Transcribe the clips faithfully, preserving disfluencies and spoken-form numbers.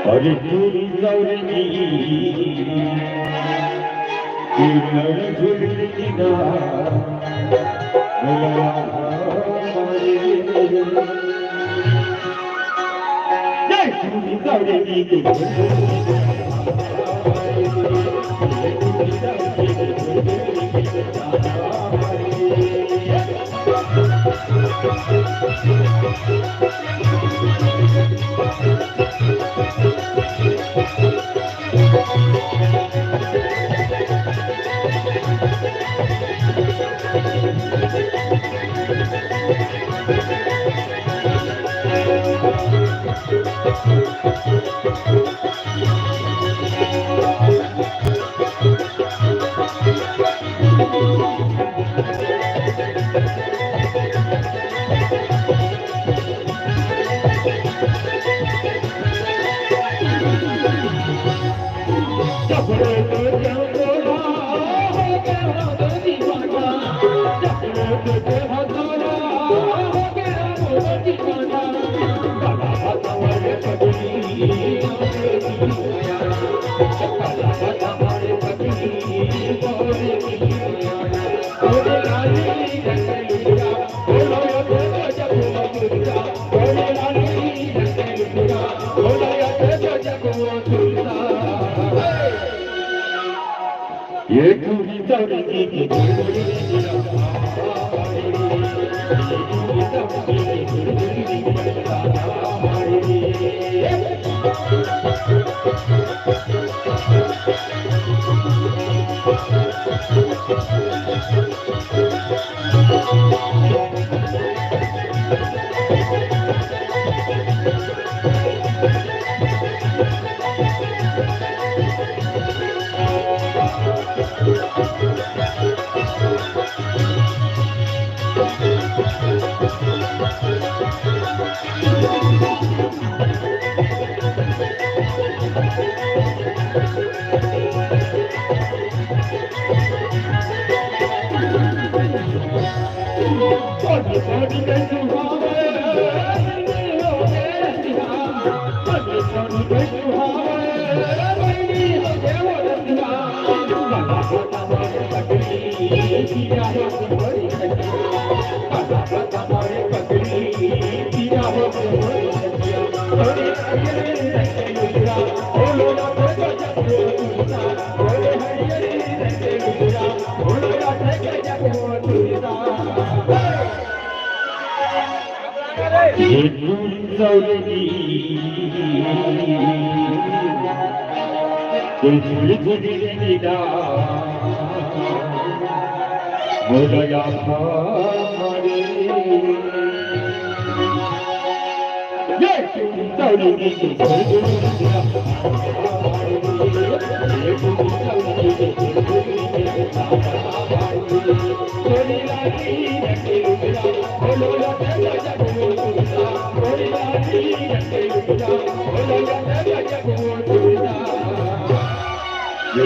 अरे टूरी दौरी की, टूरी दौरी की ना, बोला हमारे। जय टूरी दौरी की,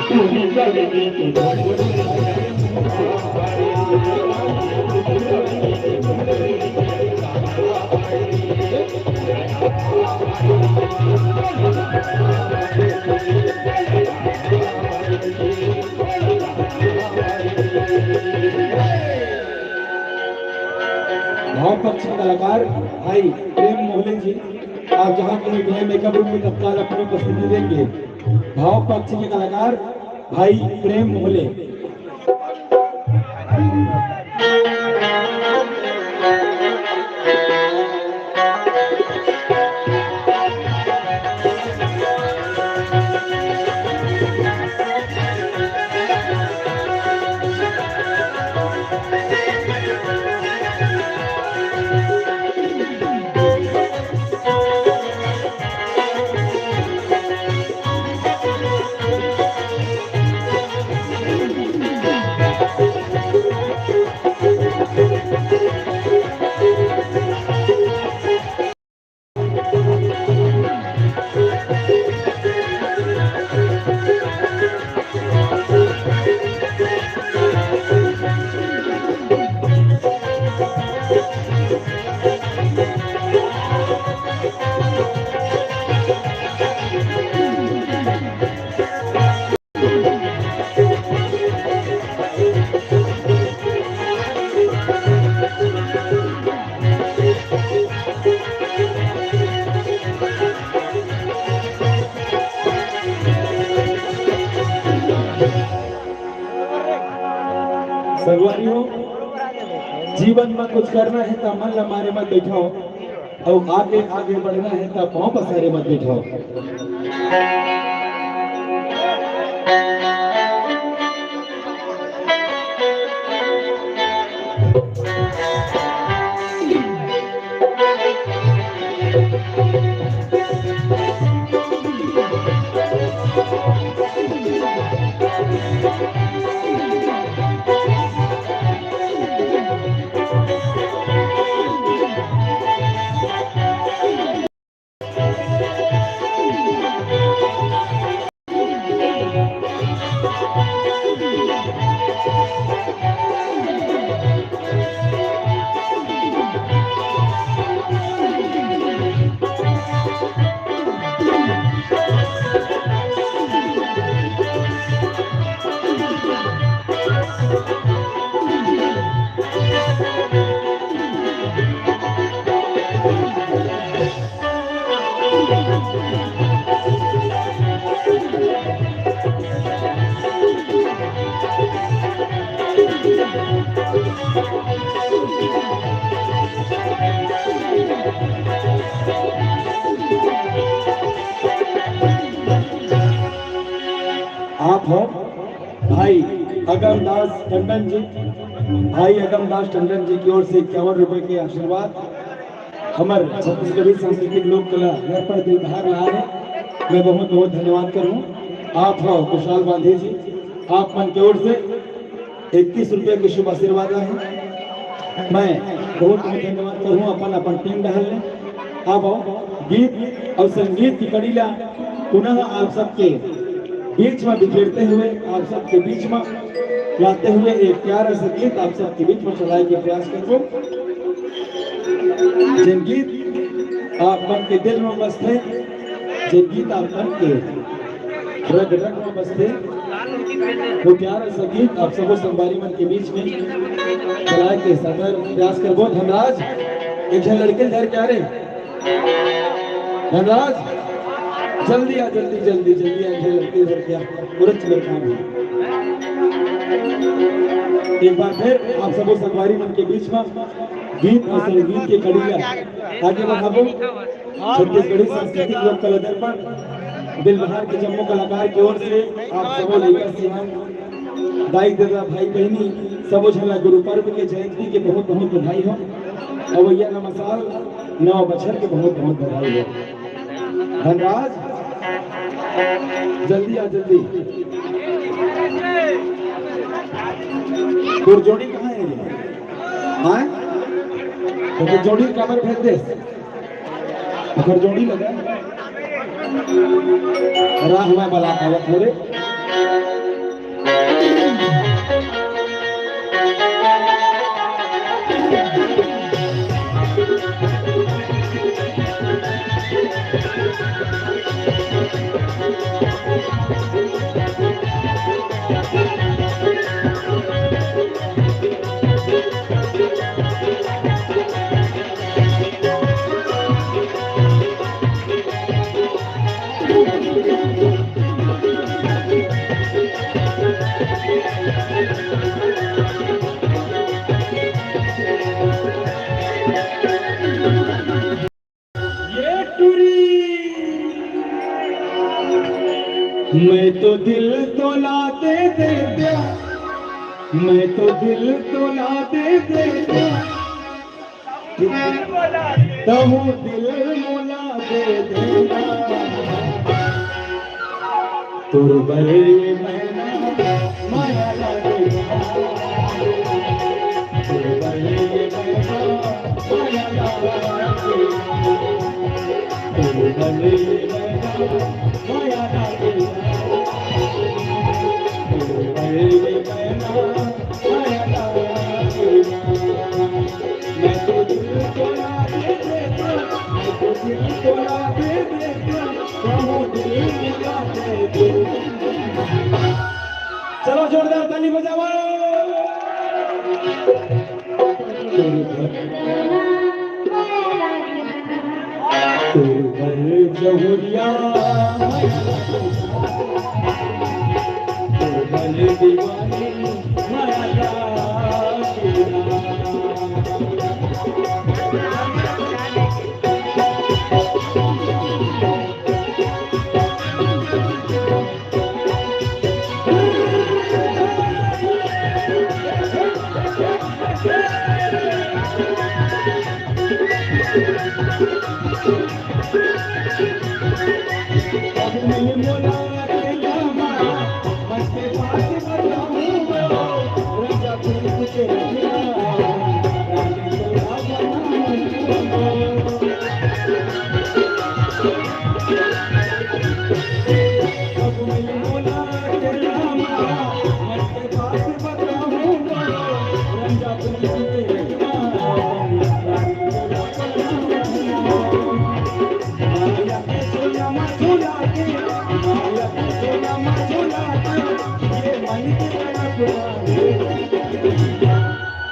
टूरी दौरी की। भाव पक्ष के कलाकार भाई प्रेम मोहले जी, आप जहाँ कहीं भी हैं, मेकअप रूम में तत्काल अपनी उपस्थिति देंगे। भाव पक्ष के कलाकार भाई प्रेम मोहले। संगवारी हो, जीवन में कुछ करना है त मन ला मारे मत बैठो, अउ आगे आगे बढ़ना है त पाँव पसारे मत बैठो। आप हो भाई अगम दास टंडन जी, भाई अगम दास टंडन जी की ओर से इक्यावन रुपए के आशीर्वाद हमर छत्तीसगढ़ी सांस्कृतिक लोक कला दर्पण दिलधार ला हे। मैं बहुत बहुत धन्यवाद करूँ। आप हो कुशाल बांधे जी, आप मन के ओर से इकतीस रुपया के शुभ आशीर्वाद आहे। मैं बहुत बहुत धन्यवाद करूँ अपन अपन टीम डहर ले। अब गीत और संगीत की कड़ी ला पुनः आप सबके बीच में बिखेरते हुए, आप सबके बीच में लाते हुए एक प्यारा सा गीत आप सबके बीच में चलाए के प्रयास करबो। जेन गीत आप मन के दिल में बसथे, जेन गीत आप मन के रग रग में बसथे, वो प्यारा सा गीत आप सबो संगवारी मन के बीच में चलाए के सादर प्रयास करबो। धनराज, एक झन लड़के ल धर के आ रे। धनराज, जल्दी आ, जल्दी, जल्दी, जल्दी आ, एक झन लड़के ल धर के आ। तुरंत मेरे काम है। एक बार फिर आप सबो संगवारी मन के बीच में गीत और संगीत के कड़ी ला आगे बढ़ाबो। छत्तीसगढ़ी सांस्कृतिक लोक कला दर्पण बिलबहार के जम्मो कलाकार के ओर से आप सबो लइका सियान, दाई ददा, भाई बहिनी, सबो झन ला गुरु पर्व के जयंती के बहुत बहुत बधाई हो। अवइया नवा साल नवा बछर के बहुत बहुत बधाई हो। धनराज, जल्दी आ, जल्दी। तोर जोड़ी कहाँ है रे? हाँ? तो जोड़ी काबर भेज दे? ओकर जोड़ी लगे। राह में बला आवत हो रे। ये टुरी, मैं तो दिल तोला दे दे द्या, मैं तो दिल तोला दे दे द्या। तहूँ दिल मोला दे देना। तोर बर ये महीना माया लागे। तोर बर ये महीना माया लागे। तोर बर ये महीना माया लागे। तोर बर ये महीना माया लागे। मैं तो दिल तोला दे देता, मैं तो दिल चलो, जोरदार ताली बजाओ। तोर बर जहुरिया, तोर बर दीवानी माया।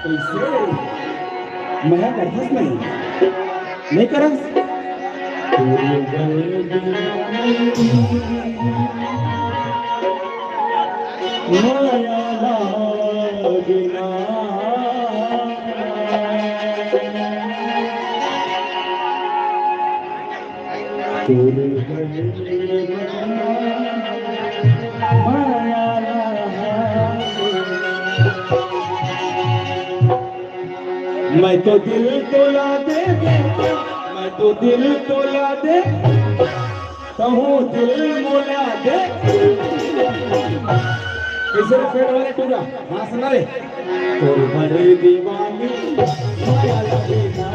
कइसे? मया करथस नहीं? नहीं करस? मया लागना। मैं तो दिल तोला दे, मैं तो दिल तोला दे, कहूँ दिल मोला दे। कैसे रे, पेट वाले टूरा? हाँ, सुना रे। तोर बड़े दीवानी माया लगे ना।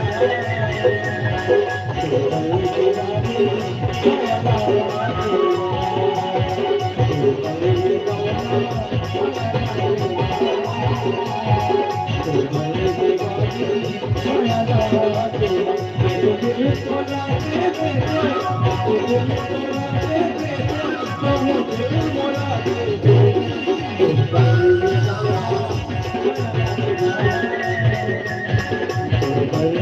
तोर बड़े दीवानी माया लगे ना। तोर बड़े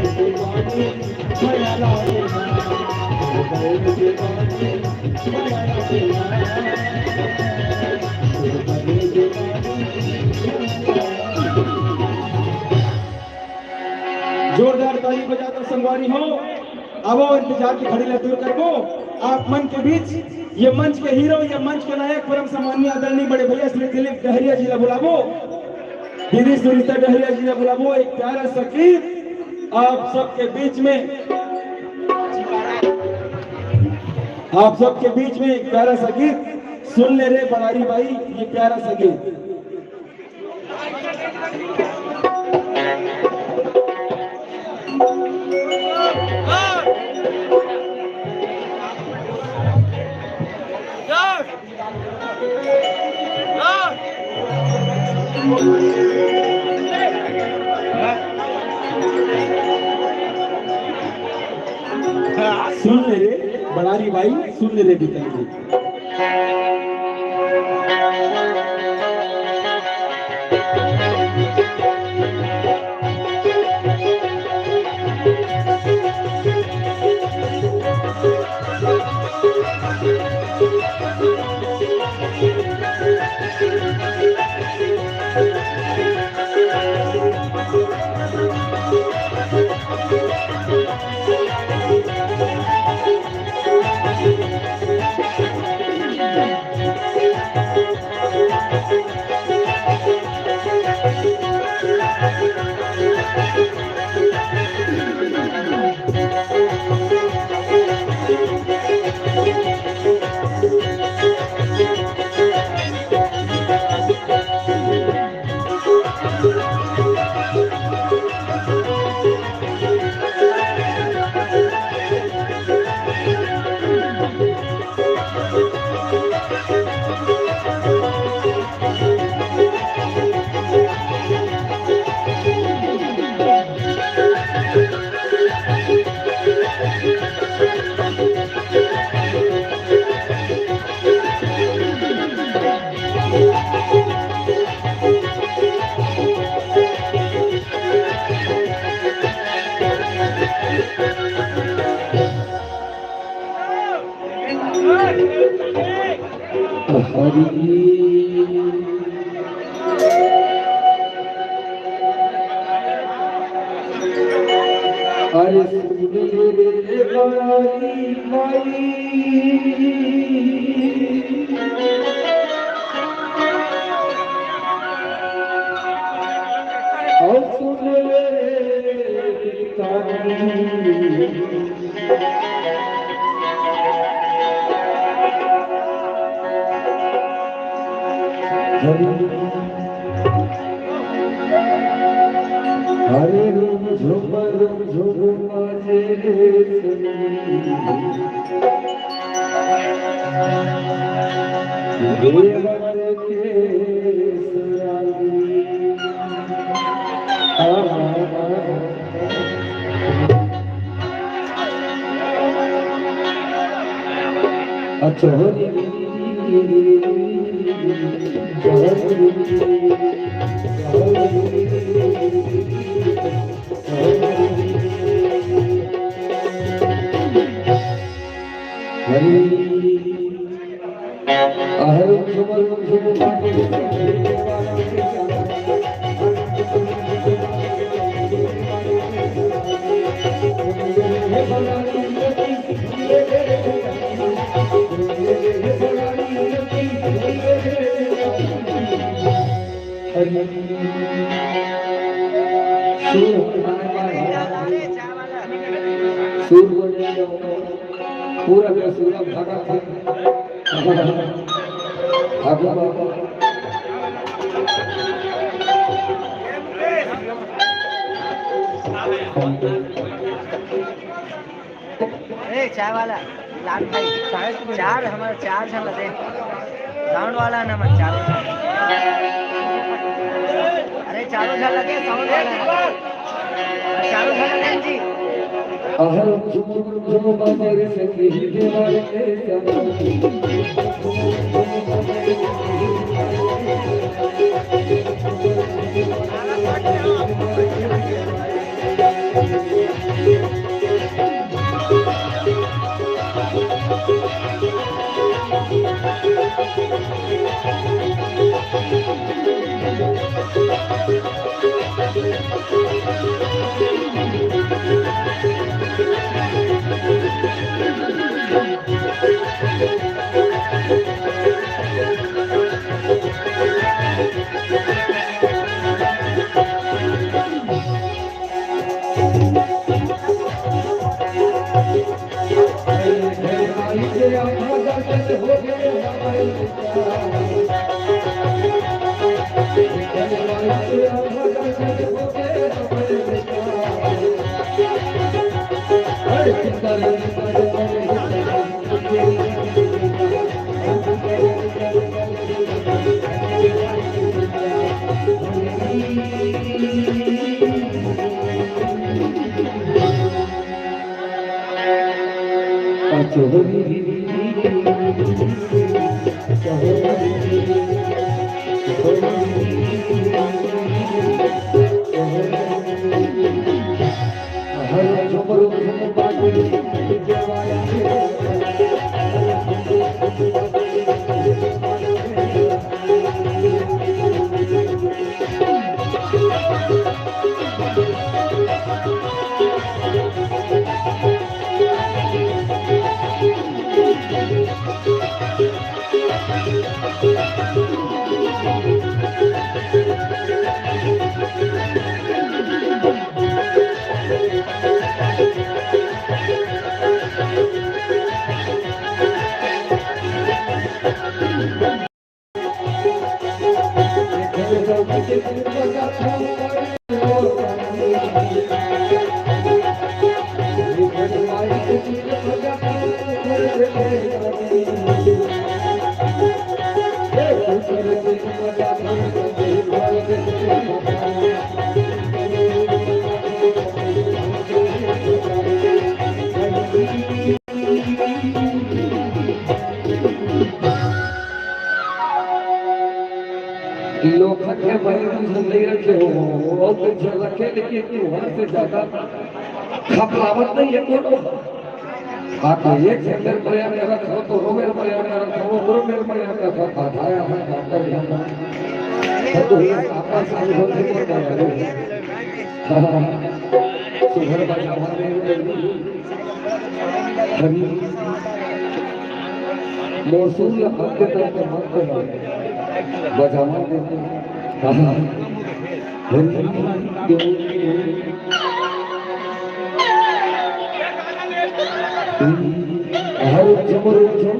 दीवानी माया लगे ना। तोर बड़े दीवानी माया लगे ना। जोरदार ताली बजाता संगवारी हो। अब इंतजार के घड़ी ला दूर करबो। आप मन के बीच ये मंच के हीरो, ये मंच के नायक, परम सम्माननीय आदरणीय बड़े भैया श्री दिलीप डहरिया जी ला बुलाबो। दीदी सुनीता डहरिया जी ला बुलाबो। एक प्यारा सा गीत आप सबके बीच में, आप सबके बीच में एक प्यारा सा गीत। सुन ले रे बड़ारी बाई, ये प्यारा सा गीत। सुन ले रे बड़ारी बाई, सुन ले रे बितंगी। हरि। अरे सुन ले रे बड़ी माई, और सुन ले रे पिताजी। हरि, हरि रूम झूम रूम झूम बाजे रे सखी। देवर के सरागी। आ, आ, आ, आ। अच्छा, हो। हरि। अहर झुमर झुमर। सूर बोले, पूरा का सूरा भागा था। आगू बाबा। ए, चाय वाला, लाल भाई, चाय तो चार, हमारा चार झन लगे। साउंड वाला ना मन, चारों झन। अरे, चारों झन लगे, साउंड वाला। चारों झन लगे जी। अहर झुम झुम बाजे रे सखी देवारे के समा। लोखन के भाई तुझे नहीं रखे हो, वो तो झलके, लेकिन तुहर से ज्यादा खपलावत नहीं है कोनो। आप एक सेकंड मर्यादा रखो तो रोवे मर्यादा रखो, वो गुरु में मर्यादा रखो, बाधाया है डॉक्टर यहाँ। सब तो ये आपका साथ होते हैं, सुघर बाजा हमारे हरी मोर सुर ला अंत तक मत करो, बजावा दे। हर झुमर झुम।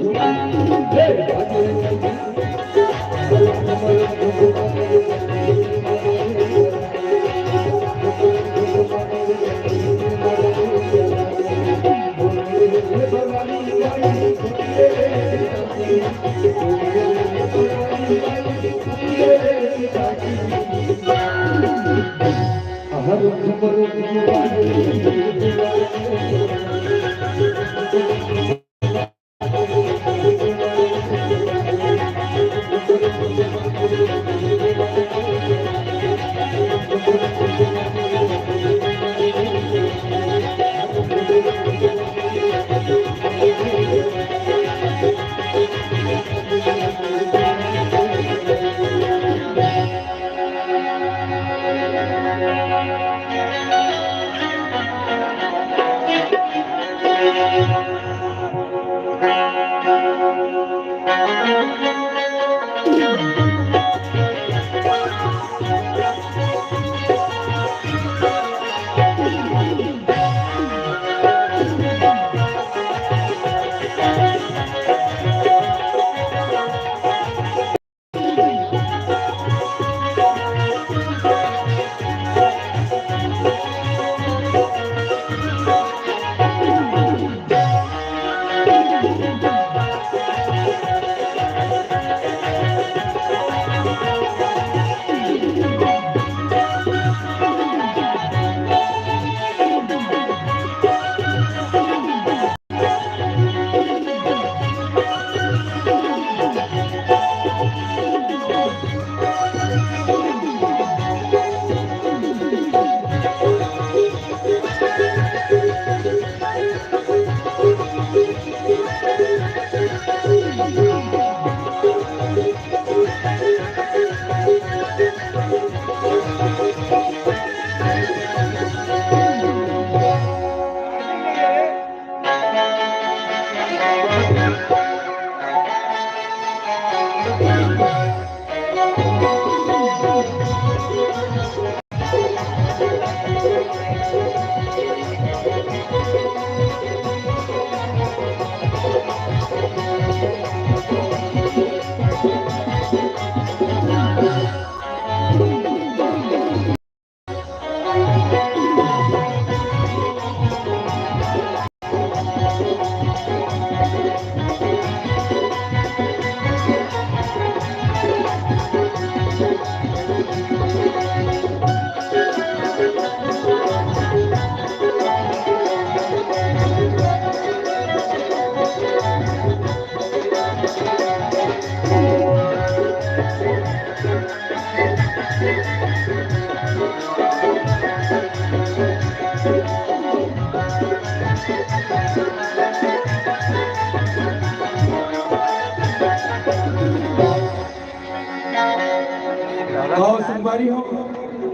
आओ संगवारी हो,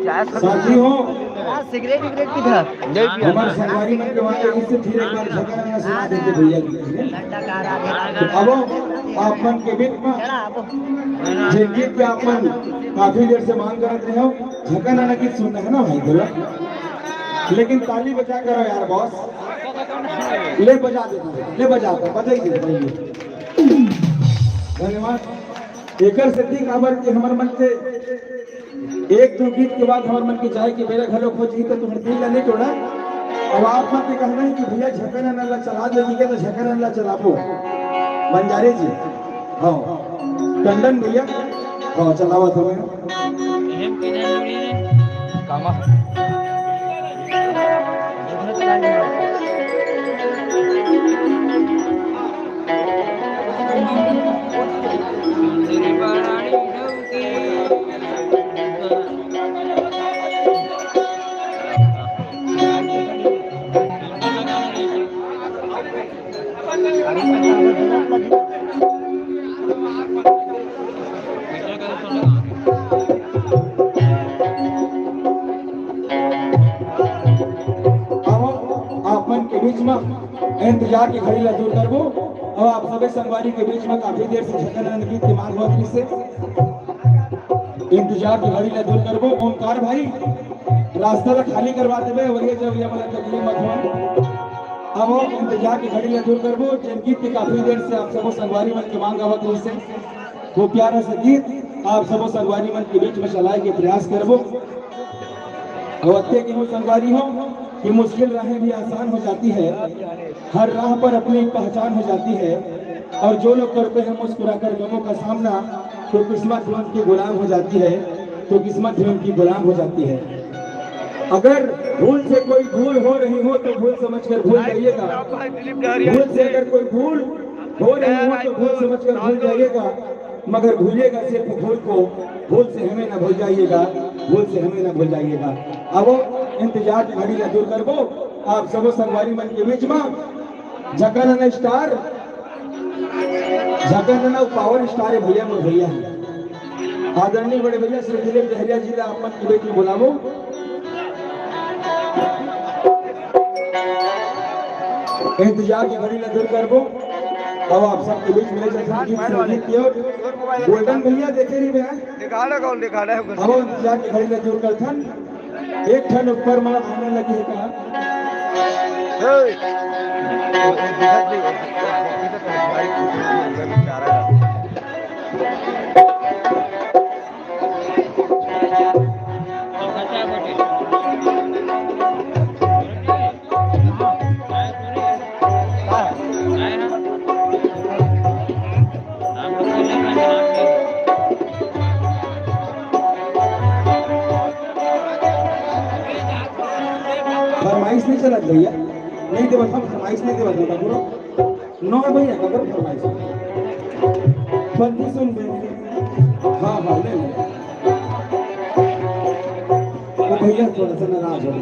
साथी हो, सिगरेट विगरेट की था। हमारे संगवारी मन के वाला इससे फिर एक बार झगड़ा ना सुना देते भैया जी। तो अब आप मन के बीच में जे गीत के आप मन काफी देर से मांग करत रहे हो, झगड़ा ना गीत सुनना है ना भाई बोला, लेकिन ताली बजा करो यार बॉस। ले बजा दे, ले बजा दे, बजाई दे, बजाई दे। धन्यवाद। एकर सेती काबर कि हमर मन के एक दो गीत के बाद हमर मन के जाए के बेरा घलो खोजही, तो तुहर दिल ला नहीं तोड़ा। अब आप मन के कहना है कि भैया झकन नल ला चला दे, ठीक है, तो झकन नल ला चलाबो। बंजारे जी, हाँ, टंडन भैया, हाँ, चलावा था मैं। कामा। अब आप मन के बीच में इंतजार की घड़ी ला दूर करबो। अब आप सबे संगवारी के बीच में काफी देर से झकन आनंद गीत के मांग होत रहिस हे। इंतजार की घड़ी ला दूर करबो। ओमकार भाई, रास्ता ला खाली करवा देबे, वही जब ये वाला तकलीफ मत हो। अब इंतजार की घड़ी ला दूर करबो, जेन गीत के काफी देर से आप सबो संगवारी मन के मांग आवत रहिस हे, वो प्यारा सा गीत आप सबो संगवारी मन के बीच में चलाए के प्रयास करबो। और अत्ते के हो संगवारी हो कि मुश्किल राहें भी आसान हो जाती है, हर राह पर अपनी एक पहचान हो जाती है, और जो लोग करते हैं मुस्कुराकर गमों का सामना, तो किस्मत भी उनकी गुलाम हो जाती है, तो किस्मत भी उनकी गुलाम हो जाती है। अगर भूल से कोई भूल हो रही हो तो भूल समझकर भूल जाइएगा। भूल से अगर कोई भूल हो रही हो तो भूल समझकर भूल जाइएगा, मगर भूलिएगा सिर्फ भूल को, भूल से हमें ना भूल जाइएगा, भूल से हमें ना भूल जाइएगा। अब इंतजार की घड़ी ला दूर करबो, आप सबो संगवारी मन के बीच में झकानना स्टार, झकानना पावर स्टार है भैया, मोर भैया है। आदरणीय बड़े भैया श्री दिलीप जहरिया जी ला अपन के बीच में बुलावो। इंतजार की घड़ी ला दूर करबो। अब आप सबके बीच में ले चलथन गीत संगीत की ओर। गोल्डन भैया देखे रही भैया। दिखा रहा कौन दिखा रहा है? अब इंतजार की घड़ी ला दूर करथन। एक ठन ऊपर मा आने लगी है कहा। फरमाइश नहीं चलत भैया, नहीं देवत हम, फरमाइश नहीं देवत हम, पूरा नौ भैया का करो फरमाइश। बंदी सुन बे। हाँ, हाँ, ले ले। वो भैया थोड़ा सा नाराज हो गए।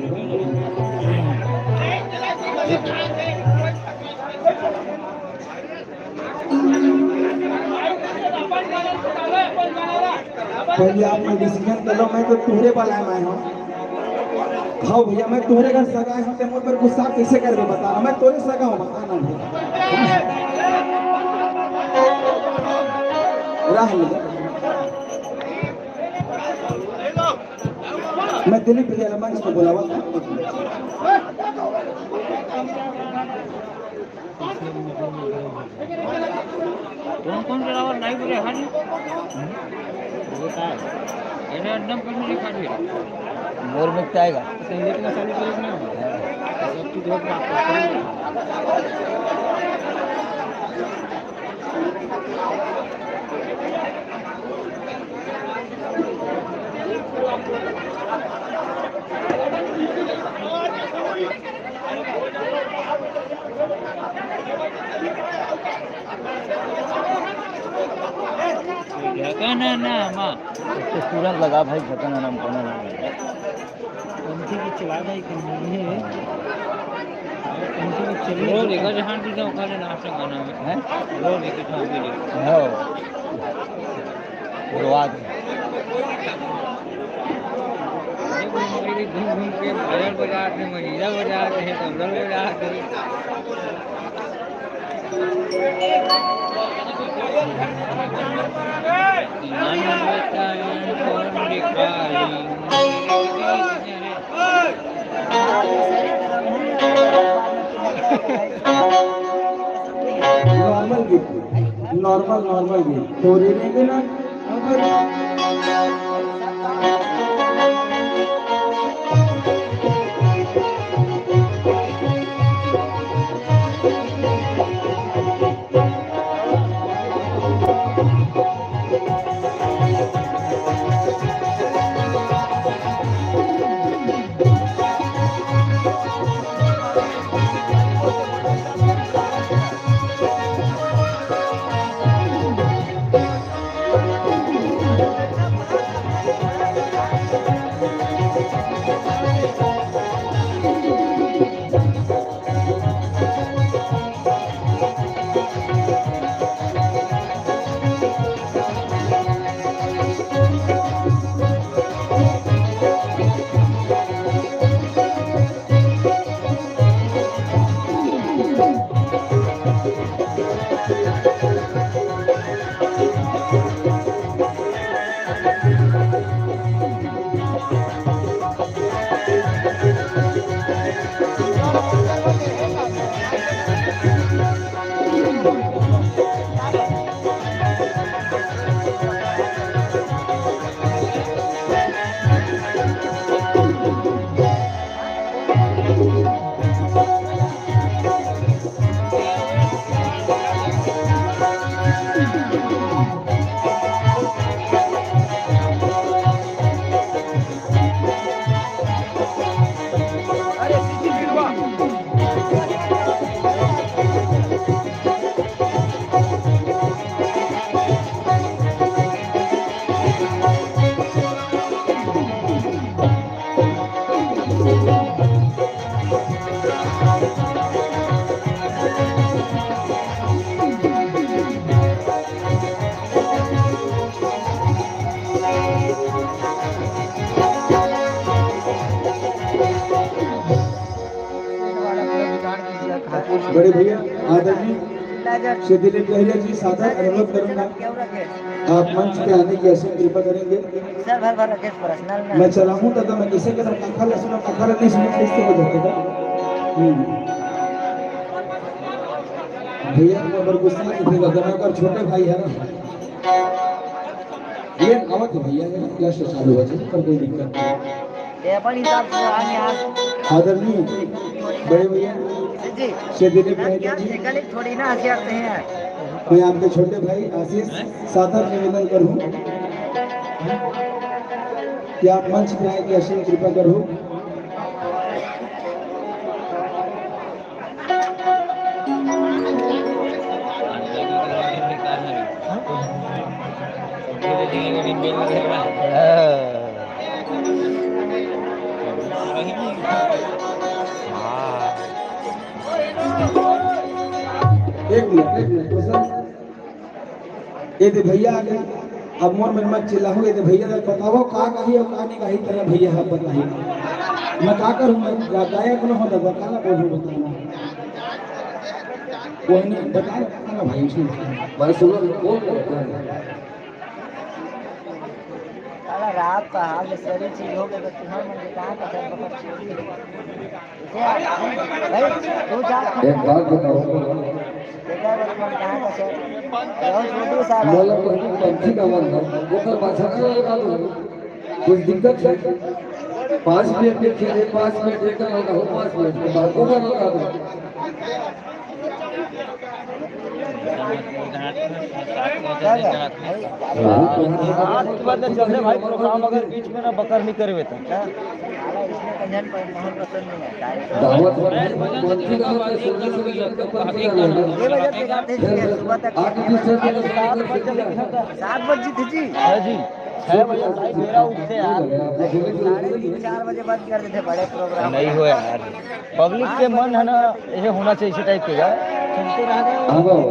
पहले आप मन डिसीजन कर लो, मैं तो तुहरे वाला में हूँ। हाँ भैया, मैं तुहरे घर सगा हूँ, ते मोर पर गुस्सा कैसे करबे बता, मैं तोरे सगा हूँ, बता ना भैया। राह ले। मैं दिलीप भैया ला मंच में बुलावा। कौन कौन ड्राइवर नहीं बोले, हाँ जी? वो का है? ये तो एकदम कुछ नहीं खा रही। मोर मुक्त आएगा। तो ये तो चालू करेगा ना। सब चीज हो बात। ढक्कन है ना, माँ। तो तुरंत लगा भाई, ढक्कन है ना, हम कहना नहीं। पंखी की चला भाई, कहीं नहीं है। पंखी की चली रोज एक जहाँ की जाओ, खाली नाश्ता खाना में। हैं? रोज एक जहाँ की जाओ। हाँ। शुरुआत। घूम घूम के बाजार बाजार से, मजीरा बाजार से, कमरल बाजार से। मन में तन कौन दिखाई। नॉर्मल गीत, नॉर्मल, नॉर्मल गीत। तो रे रे रे ना, बड़े भैया आदरणीय श्री दिलीप दहिया जी, सादर अनुरोध करूंगा आप मंच पे आने की असीम कृपा करेंगे। सर, भर भर रखे पर्सनल में। मैं चलाऊं तो, तो मैं कैसे करूं? काखा ला सुना, काखा ला नहीं सुना, कैसे हो जाता था? हम्म। भैया, मैं बड़ गुस्सा नहीं, फिर अगर छोटे भाई है ना, ये आवत है भैया, ये ना, क्लच चालू हो जाए, पर कोई दिक्कत नहीं। ये अपन हिसाब से आगे यहाँ। आदरणीय बड़े भैया जी, श्री दिलीप हम दहिया क्या जी, साइकिल एक थोड़ी ना हथियारते हैं यार। मैं आपके छोटे भाई आशीष सादर निवेदन करूँ कि आप मंच पे आए की असीम कृपा करूँ। एक मिनट, एक मिनट, तो सर, ये दे भैया आ गए। अब मोर मन मत चिल्लाहू, ये दे भैया ला बतावो का कही और का नहीं कही, तेरा भैया है बताही। मैं का करूँ, मैं गा-, गायक न हो, मैं काला बोलूँ बताना। वो नहीं, बता, बता ना भाई, उसने बताया। भाई सुनो, कौन बोलता है? साला रात का हाल है, सारी चीज हो गई, तो तुम्हारे मन के कहाँ का सर पकड़ चुके? भाई, तू जा। एक बात बताओ। बेटा, बचपन कहाँ का सर? बहुत छोटू साला। मोला तो हम पंछी का मन है, वो कर बादशाह का लगा दो। कुछ दिक्कत है? पाँच मिनट के खेले, पाँच मिनट एक का लगा हो, पाँच मिनट के बाद वो का लगा दो। क्या क्या? हाँ, तो मतलब चल रहे भाई प्रोग्राम, अगर बीच में ना बकर नहीं करवे तो। दावत हो रही है, कौन सी दावत है? सुबह से लेकर पंछी का नाम है। ये वजह से गाते हैं, सुबह तक आठ बजे से लेकर सात बजे तक। सात बजे थी जी। है जी। छह बजे भाई मेरा उठते यार। साढ़े तीन, चार बजे बंद कर देते बड़े प्रोग्राम। नहीं हो यार, पब्लिक के मन है ना, ये होना चाहिए इसी टाइप के यार। हाँ बाबू।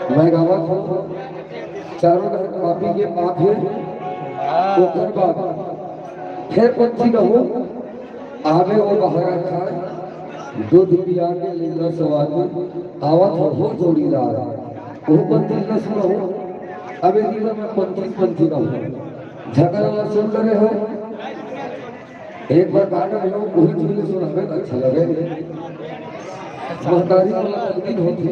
मैं गावत हूँ, चारों तरफ पापी के पाप है। ओकर बाद फिर पंछी कहूँ, आवे ओ बहरा खाए, दूध पिया के लेला स्वाद, आवत हो, हो जोड़ीदार। वो पंथी न सुनो, अब ये दिन में पंथी, पंथी रहूं। झगड़ा ला सुन रहे हो, एक बार गाना में वो कोई चीज सुनावे तो अच्छा लगे। महतारी वाला दिन होती।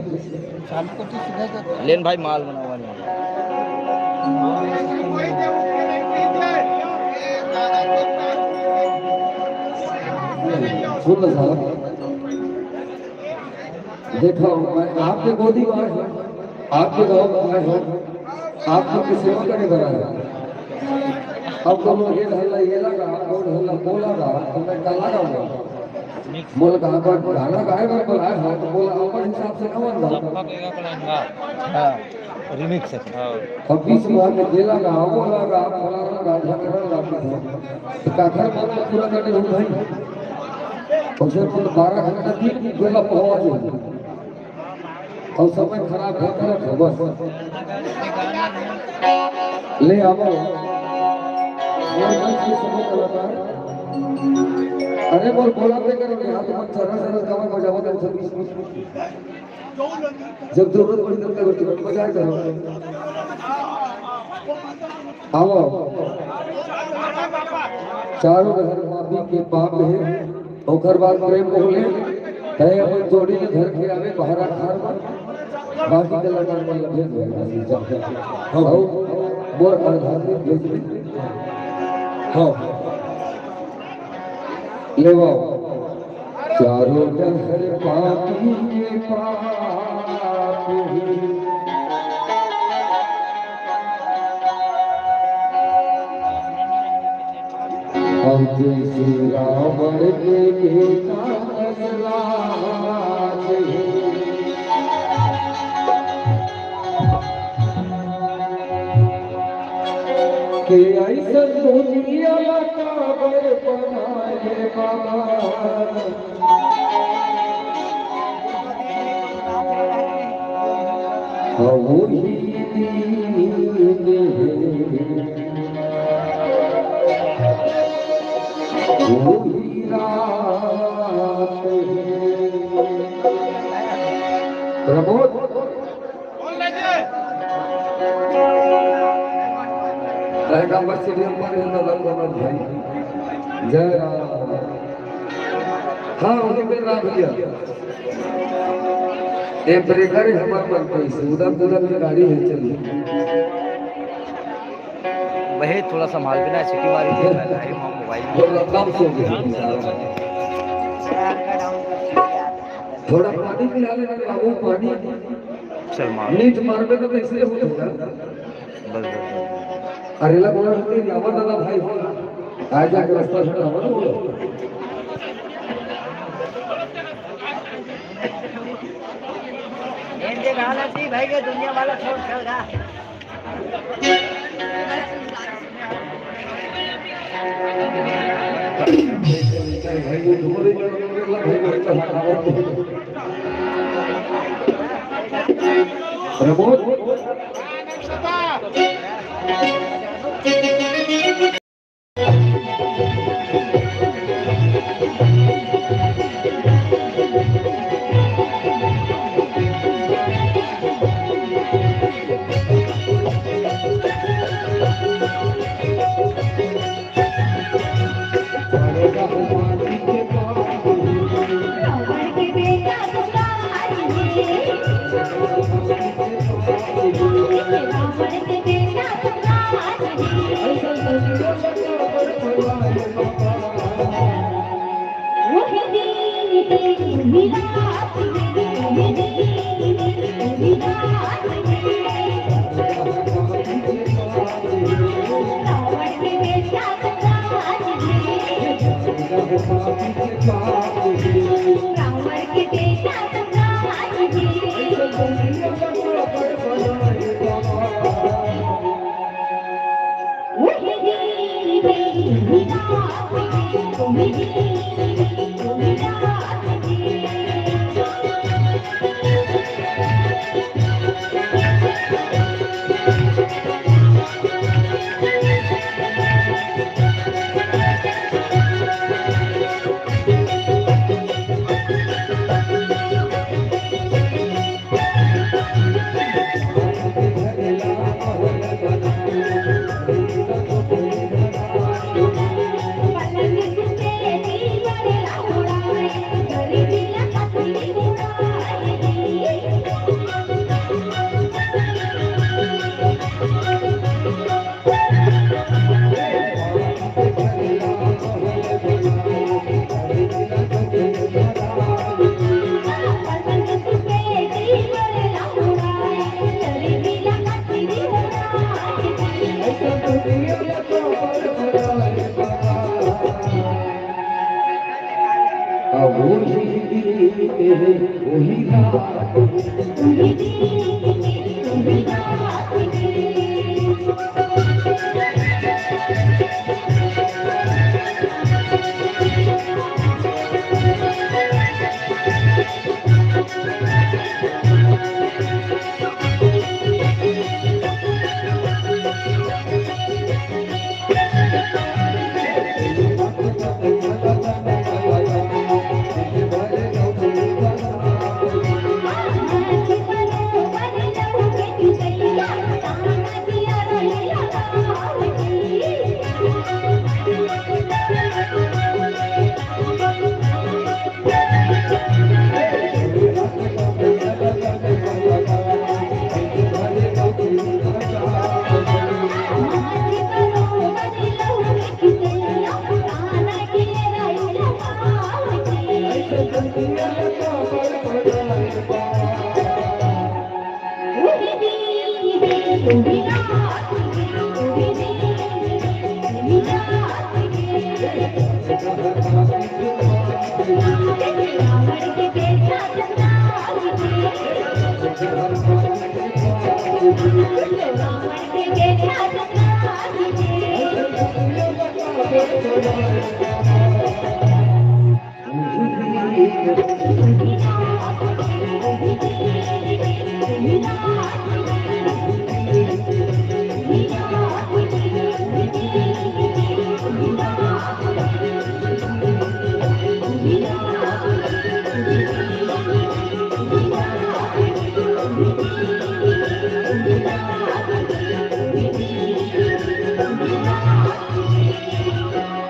लेन भाई, माल बनावा नहीं। सुन लो साहब, देखो, मैं आपके गोदी में आया हूँ, आपके गाँव में आया हूँ, आपको की सेवा करने बना है। अब तो लोग ये हल्ला ये लगा, वो हल्ला वो लगा, तो मैं काला गाऊंगा। बोल कहाँ पर गाना गाए बर बुलाए हो, तो बोला अपन हिसाब से ना बन रहा। हाँ, रिमिक्स है। और बीस बार में ये लगा, वो लगा, फलाना लगा, झगड़ा लगा, तो काखर मन पूरा करने हूँ भाई। उसे तो बारह घंटा थी, बोला पहुँच। और समय खराब होता है बस। ले आओ। अरे बोल, बोला ते करो, हाथ मन चरा चरा गावा बजावा दे सब। जब जरूरत पड़ी तब तक बजाया करो। आओ, चारों घर माफी के पाप है, ओकर बाद प्रेम बोले, कहे अपन जोड़ी के घर के आवे, बहरा खार में, बाकी के लड़का मन लगे हुए हैं, जा, जा। हाँ, मोर आधार में भेज दे। हाँ। ले आओ। चारों डहर पापी के पाप है। अब जैसे रावण के बेटा प्रहलाद है। के ऐसन दुनिया ला काबर बनाए बाबा। हाँ, वही दिन है, वही रात है। प्रमोद, पैगंबर सीढ़ियों पर है तो लंदन भाई। जय राम। हाँ, उन्हीं पे राम लिया। ए ब्रेकर है हमारे मन पे, इसे उधर उधर की गाड़ी है, चलिए। वही थोड़ा संभाल के ना, सीटी मारी थी, मैं भाई, वहाँ मोबाइल में। वो लंदन से हो गया। थोड़ा पानी पिला ले मेरे बाबू, पानी। चल मार। नीट मार में तो इसलिए हो गया। बस, बस, बस। अरे ला बोला हते, यावर दादा भाई हो। आ जाके रास्ता छोड़ा, बोलो, बोलो। ये जे गाना थी भाई, ये दुनिया वाला छोड़, चल रहा। प्रमोद।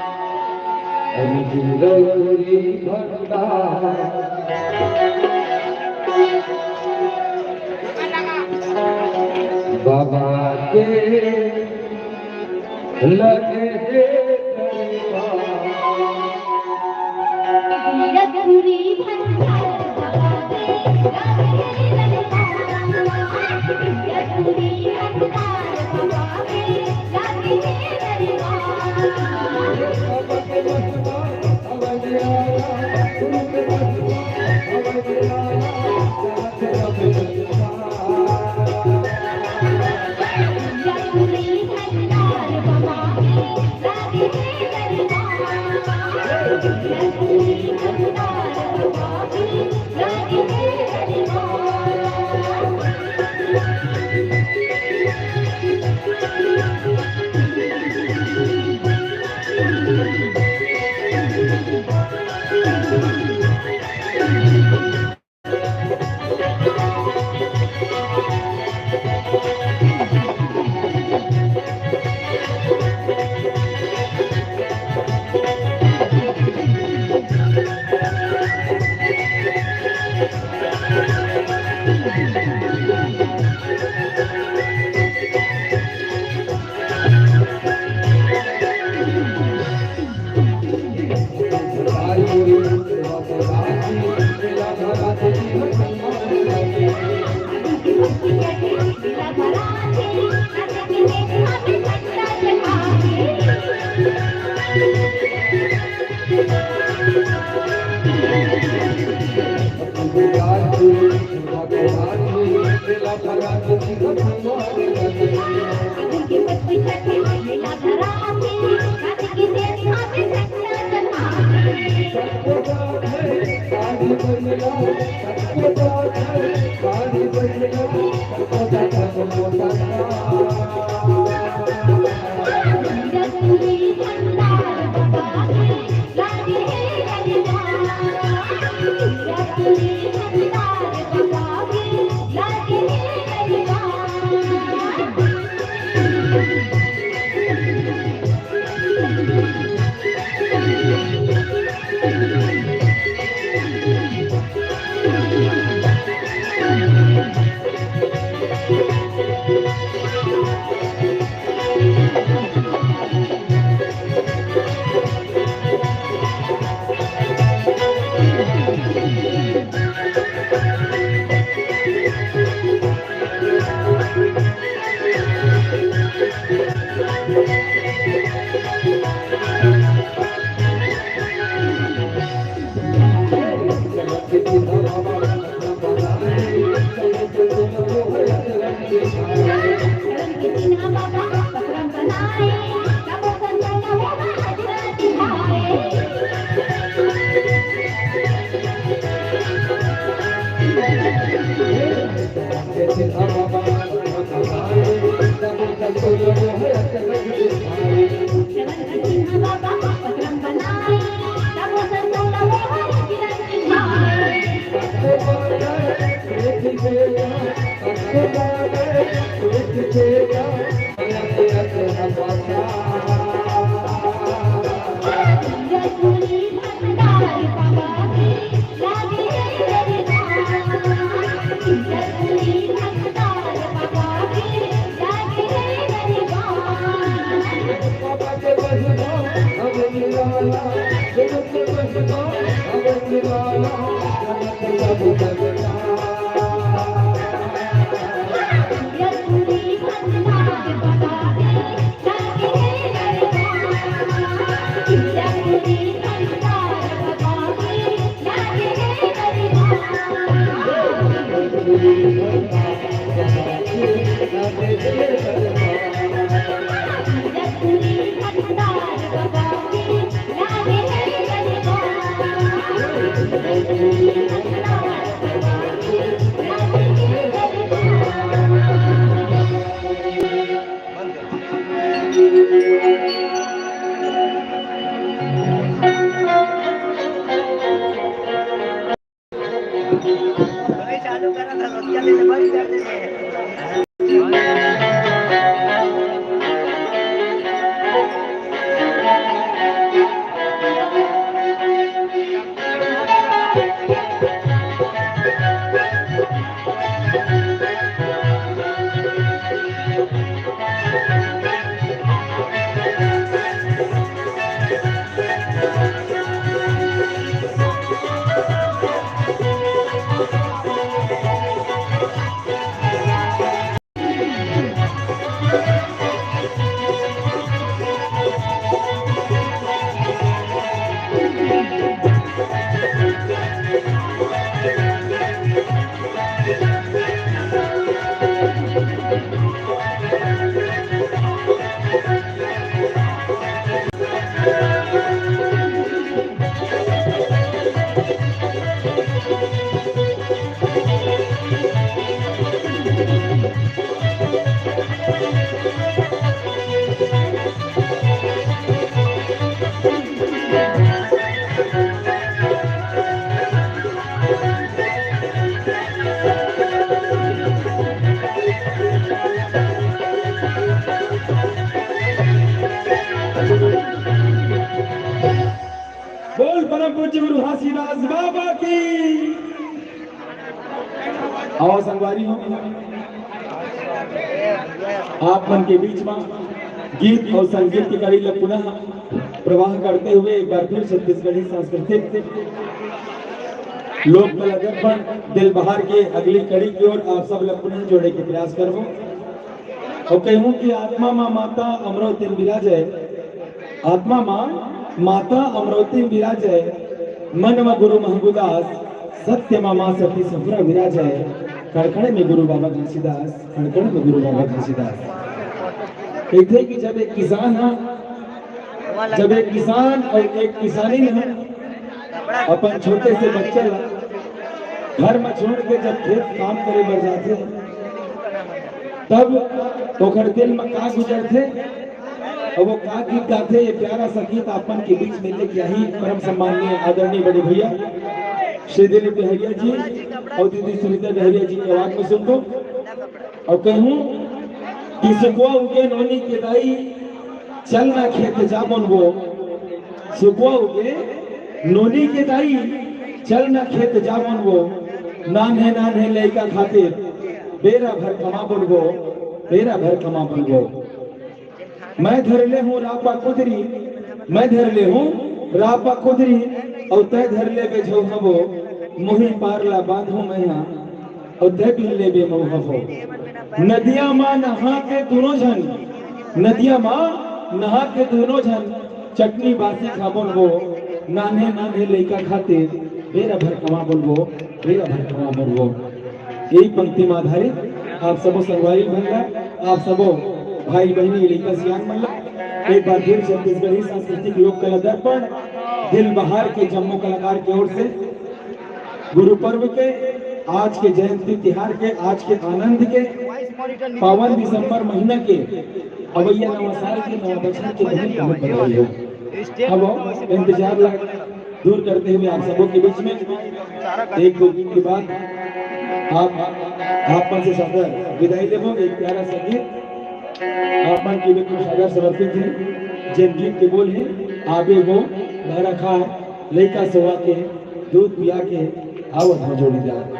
अरे जीरो पूरी भंडार बाबा के लगे हे दरबार। जीरो पूरी भंडार बाबा के लगे हे दरबार। जीरो पूरी भंडार बाबा के बोल परम पूज्य गुरु घासीदास बाबा की। आओ संगवारी हो, आप मन के बीच में गीत और संगीत की कड़ी ला पुनः प्रवाह करते हुए एक बार फिर छत्तीसगढ़ी सांस्कृतिक लोक कला दर्पण दिल बहार के अगली कड़ी की ओर आप सब ला पुनः जोड़े के प्रयास करबो। अउ कहूं कि आत्मा मा माता अमरौतिन विराजय, आत्मा मा माता अमरौतिन विराजय, मन मा गुरु महंगुदास, सत्य मा मां सती सहुरा विराजय, कड़कड़ में गुरु बाबा घासीदास, कड़कड़ में गुरु बाबा घासीदास। कहिथे कि जब एक किसान हा, जब एक किसान और एक किसानी ने अपन छोटे से बच्चा ला घर में छोड़ के जब खेत काम करे बर जाथे, तब ओकर दिल में का गुजरथे और वो का गीत गाथे, ये प्यारा सा गीत अपन के बीच में लेके आई परम सम्माननीय आदरणीय बड़े भैया श्री दिलीप डहरिया जी और दीदी सुनीता डहरिया जी की आवाज में सुनबो। अउ कहूं कि सुकवा उगे नोनी के दाई, चल ना खेत जाबोन वो। सुकवा उगे नोनी के दाई, चल ना खेत जाबोन वो। नान्हे नान्हे लइका खातिर, बेरा भर कमाबोन वो, बेरा भर कमाबोन वो। मैं धर ले हूं रापा कुदरी, मैं धर ले हूं रापा कुदरी, अउ तै धर ले बे झौहबो, मुही पार ला बांधूं मैं हां, अउ तै बिन ले बे मौहबो। नदिया मा नहा के दूनों झन, नदिया मा नहा के दूनों झन, चटनी बासी खाबोन वो, नान्हे नान्हे लइका खातिर, बेरा भर कमाबोन वो, बेरा भर कमाबोन वो। यही पंक्ति में आधारित आप सबो संगवारी मन ला, आप सबो भाई बहिनी लइका सियान मन ला एक बार फिर छत्तीसगढ़ी सांस्कृतिक लोक कला दर्पण दिल बहार के जम्मो कलाकार के ओर से गुरु पर्व के, आज के जयंती तिहार के, आज के आनंद के, पावन दिसंबर महीना के अवैया नवा साल के, नवा बछर के बहुत बहुत बधाई हो। अब इंतजार ला दूर करते हुए आप सबों के बीच में एक दो गीत के बाद आप, आप मन से सादर विदाई लेबो। एक प्यारा सा गीत आप मन के लिए कुछ सादर समर्पित हे, जेन गीत के बोल हे, आबे वो बहरा खार, लइका सोवा के, दूध पिया के, आवत हो जोड़ीदार।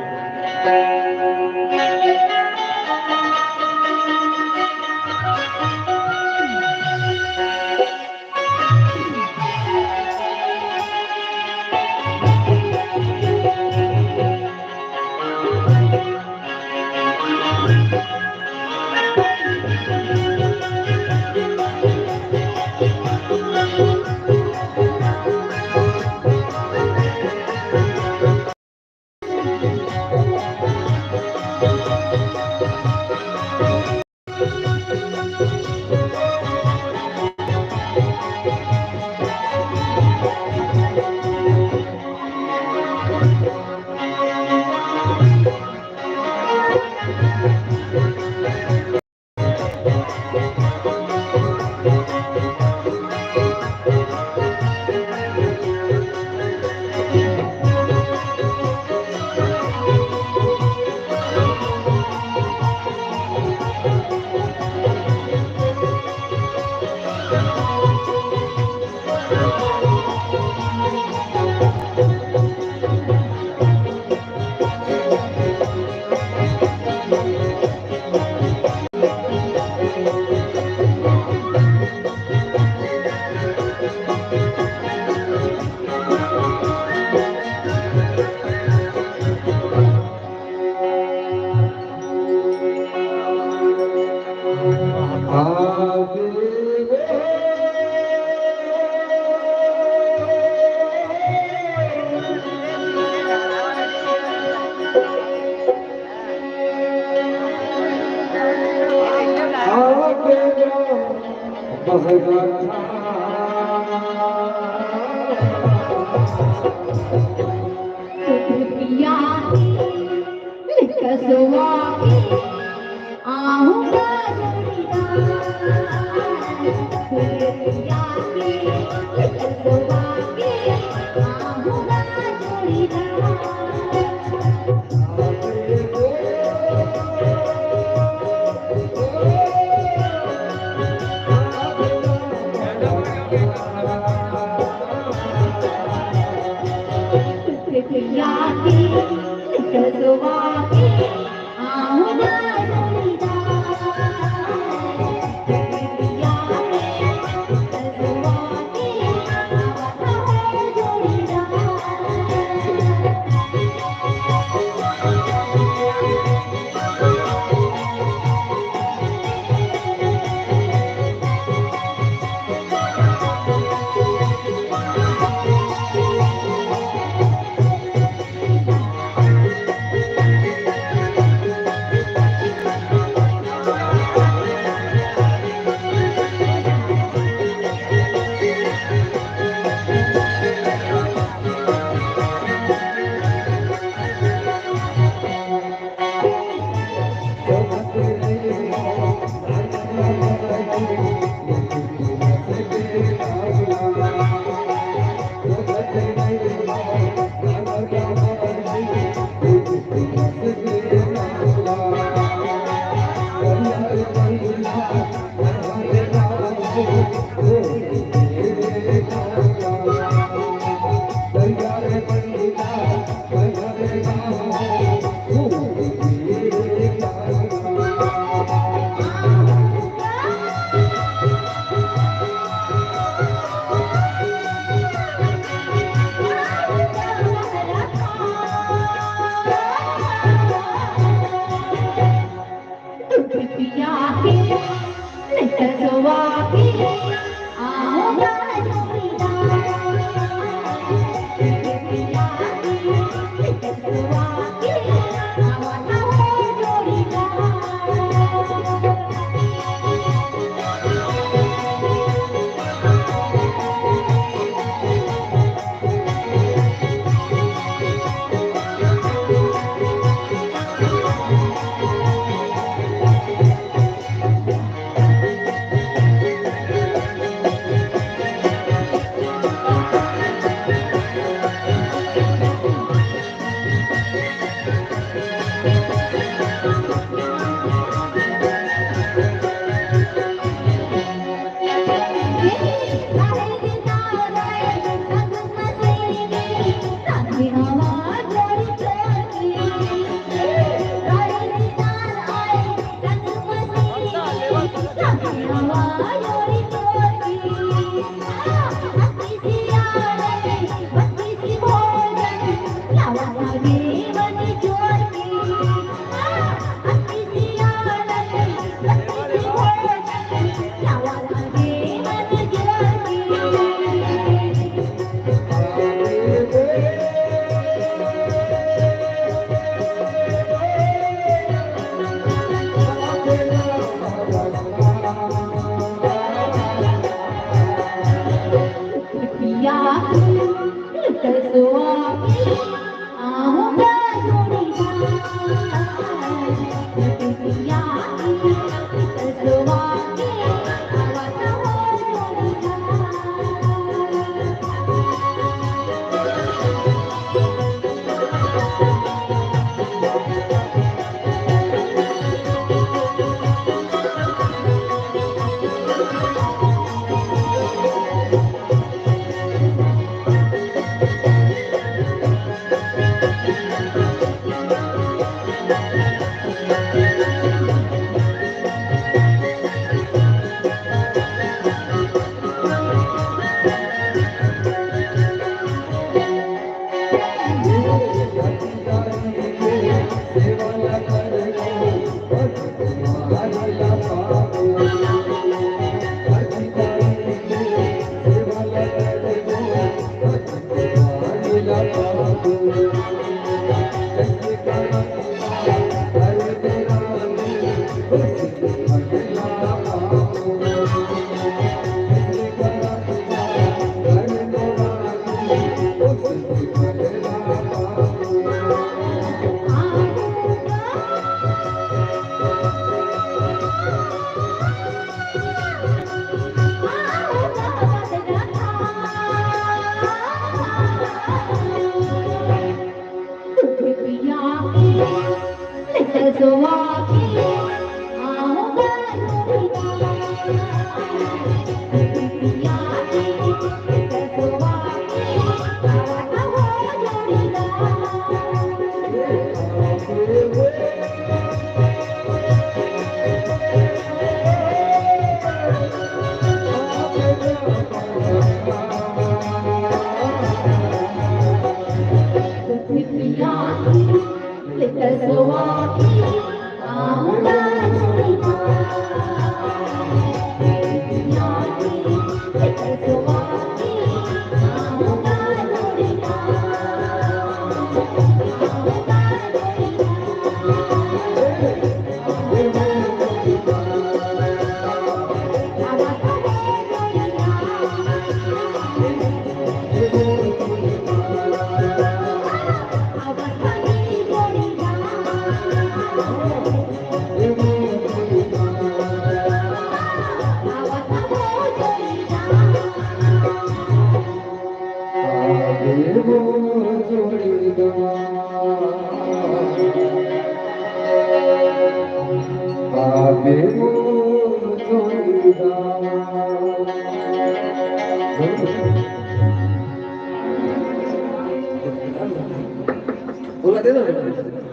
बोला दे ना,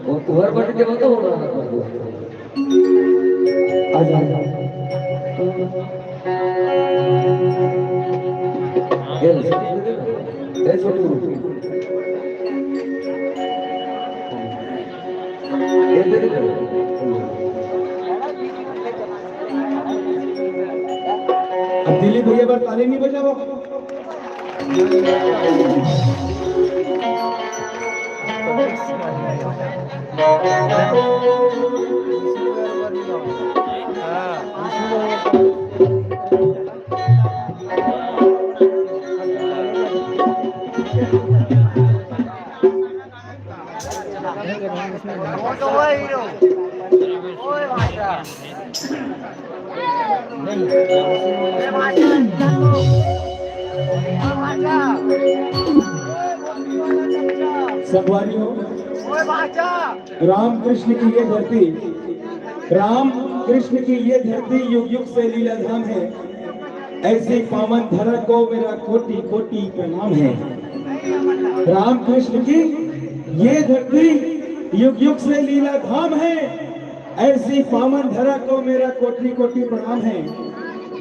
वो तुहर बट के बता बोला। आजा, आजा। ए, ए, छोटू। ए, दे, दे। अब दिलीप भैया बर ताली नहीं बजाओ। संगवारी हो, राम कृष्ण की ये धरती, राम कृष्ण की ये धरती युग युग से लीला धाम है। ऐसी पावन धरा को मेरा कोटि कोटि प्रणाम है। राम कृष्ण की ये धरती युग युग से लीला धाम है। ऐसी पावन धरा को मेरा कोटि कोटि प्रणाम है,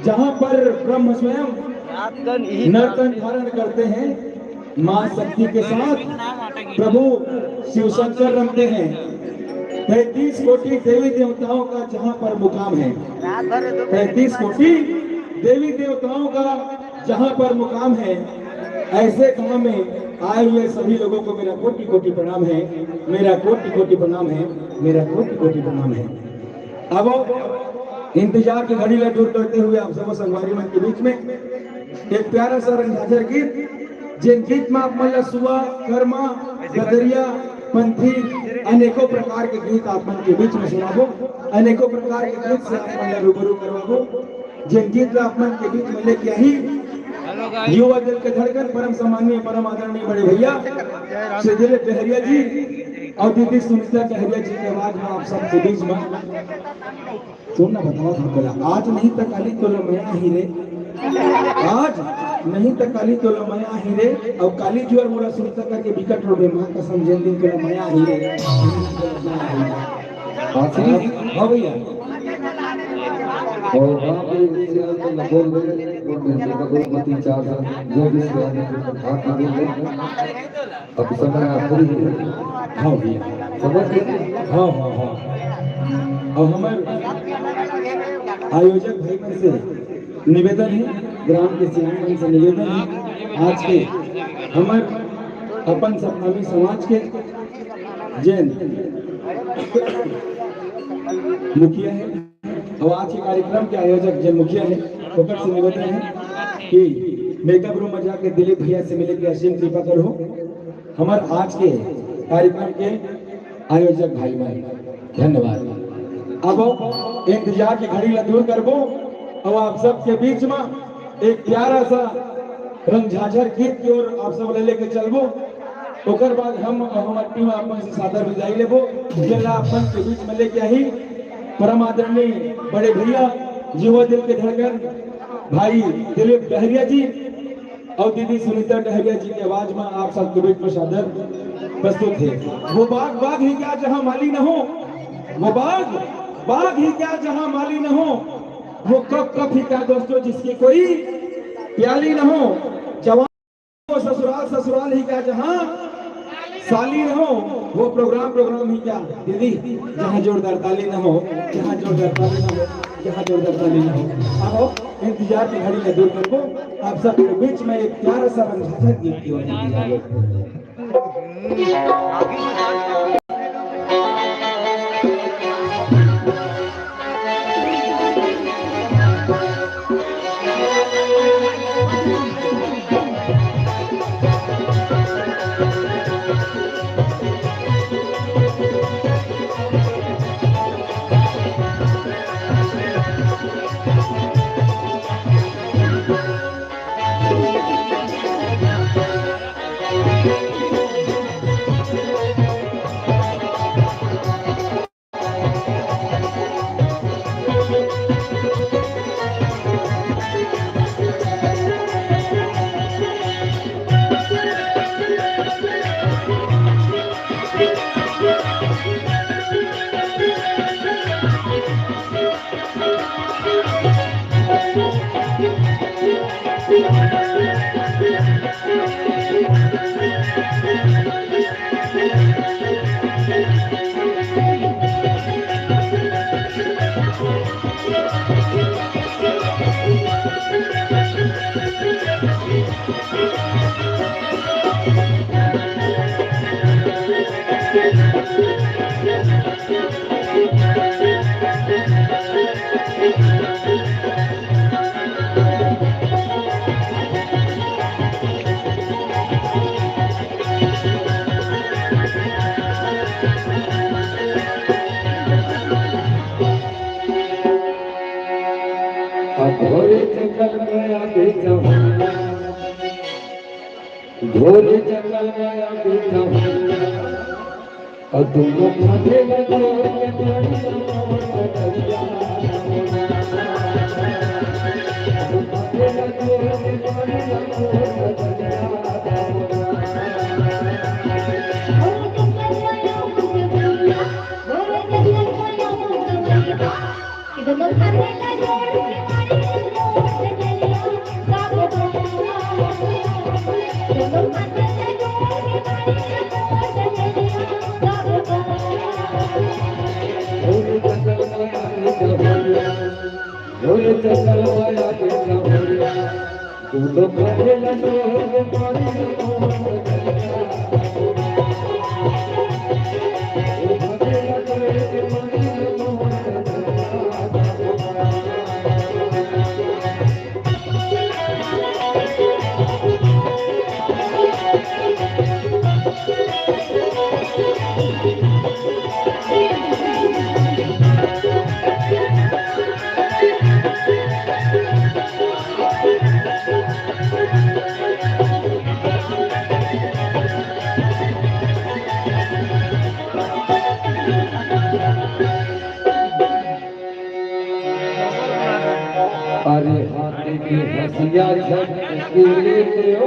जहाँ पर ब्रह्म स्वयं नर्तन धारण करते हैं, माँ शक्ति के साथ प्रभु शिव शंकर रमते हैं। तैंतीस कोटि देवी देवताओं का जहाँ पर मुकाम है, तैंतीस कोटि देवी देवताओं का जहाँ पर मुकाम है, ऐसे गांव में आए हुए सभी लोगों को मेरा कोटि कोटि प्रणाम है, मेरा कोटि कोटि प्रणाम है, मेरा कोटि कोटि प्रणाम है। अब इंतजार की घड़ी ला दूर करते हुए आप सबो संगवारी मन के बीच में एक प्यारा सा रंगझाझर गीत। जेन गीत म आप मन ला सुआ, कर्मा, गदरिया, पंथी, अनेकों प्रकार के गीत आप मन के बीच में सुनाबो, अनेकों प्रकार के गीत से आप मन ला रूबरू करवाबो। जेन गीत ला आप मन के बीच में लेके आही, युवा दिल के धड़कन, परम सम्माननीय, परम आदरणीय बड़े भैया श्री दिलीप डहरिया जी और दीदी सुनीता डहरिया जी के आवाज में आप सबके बीच में सुन ना, बतावत हँव तोला, आज नहीं त काली तोला मया ही रे, आज नहीं त काली तोला मया ही रे, अउ काली जुवर मोला सुरता करके बिकट रोबे, माँ कसम जेन दिन तोला मया ही रे। आशीष, हाँ भैया। और वहाँ पे श्री राम के बोल रहे, बोल रहे, बोल रहे, तीन चार साल, जो भी श्री राम के हाथ में बोल रहे। अब समय आखिरी है। हाँ भैया। समझ गए? हाँ, हाँ, हाँ। अब हमर आयोजक भाई मन से निवेदन है, ग्राम के सियान मन से निवेदन है, आज के हमर अपन सतनामी समाज के जेन मुखिया है, अउ आज के कार्यक्रम के आयोजक जे मुखिया हे, ओकर से निवेदन हे कि मेकअप रूम में जाके दिलीप भैया से मिले के असीम कृपा करहू। हमर आज के कार्यक्रम के आयोजक भाई मन, धन्यवाद। अब इंतजार के घड़ी ला दूर करबो, अउ आप सबके बीच में एक प्यारा सा रंगझाझर गीत की ओर आप सब ला लेके चलबो। ओकर बाद हम, हमर टीम अपन से सादर विदाई लेबो। जेला अपन के बीच में लेके आही परम आदरणीय बड़े भैया, युवा दिल के धड़कन, भाई दिलीप डहरिया जी और दीदी सुनीता डहरिया जी के आवाज में आप सबके बीच में सादर प्रस्तुत है। वो बाग बाग ही क्या जहां माली न हो, वो बाग बाग ही क्या जहां माली न हो, वो कप कप ही क्या दोस्तों जिसकी कोई प्याली न हो। जवान वो ससुराल ससुराल ही क्या जहाँ साली न हो, वो प्रोग्राम प्रोग्राम ही क्या दीदी, जहाँ जोरदार ताली न हो, जहाँ जोरदार ताली न हो, जहाँ जोरदार ताली न हो। अब इंतजार की घड़ी में दूर करबो, आप सबके बीच में एक प्यारा सा रंगझाझर गीत की ओर इंतजार। अघोरी जंगल में आगे जाऊंगा, घोरी जंगल में आगे जाऊंगा। और दोनों खाते में जोड़ के पानी या झटके लेते हो।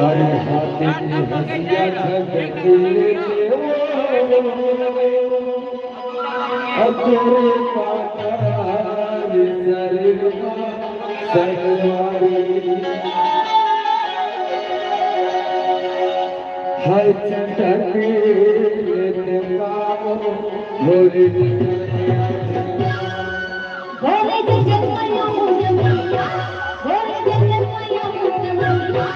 अरे हाथ में हंसिया झटके लेते हो। अतुर पाताल शरीर संगवारी। हाय चटक लेते पाओ भोरे। भोरे जगत माया मोर मैया, भोरे जगत माया मोर मैया।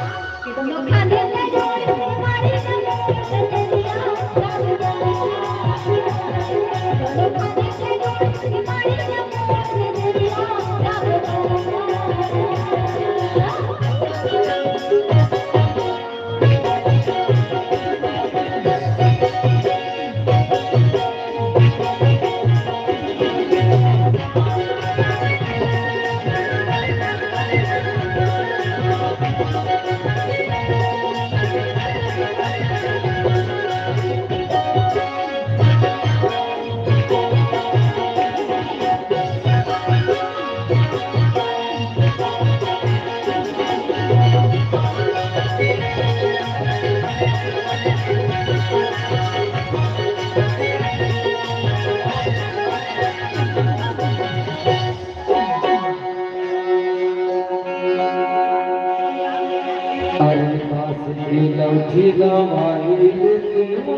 अरे बांस के लौठी दवाई लेते हो।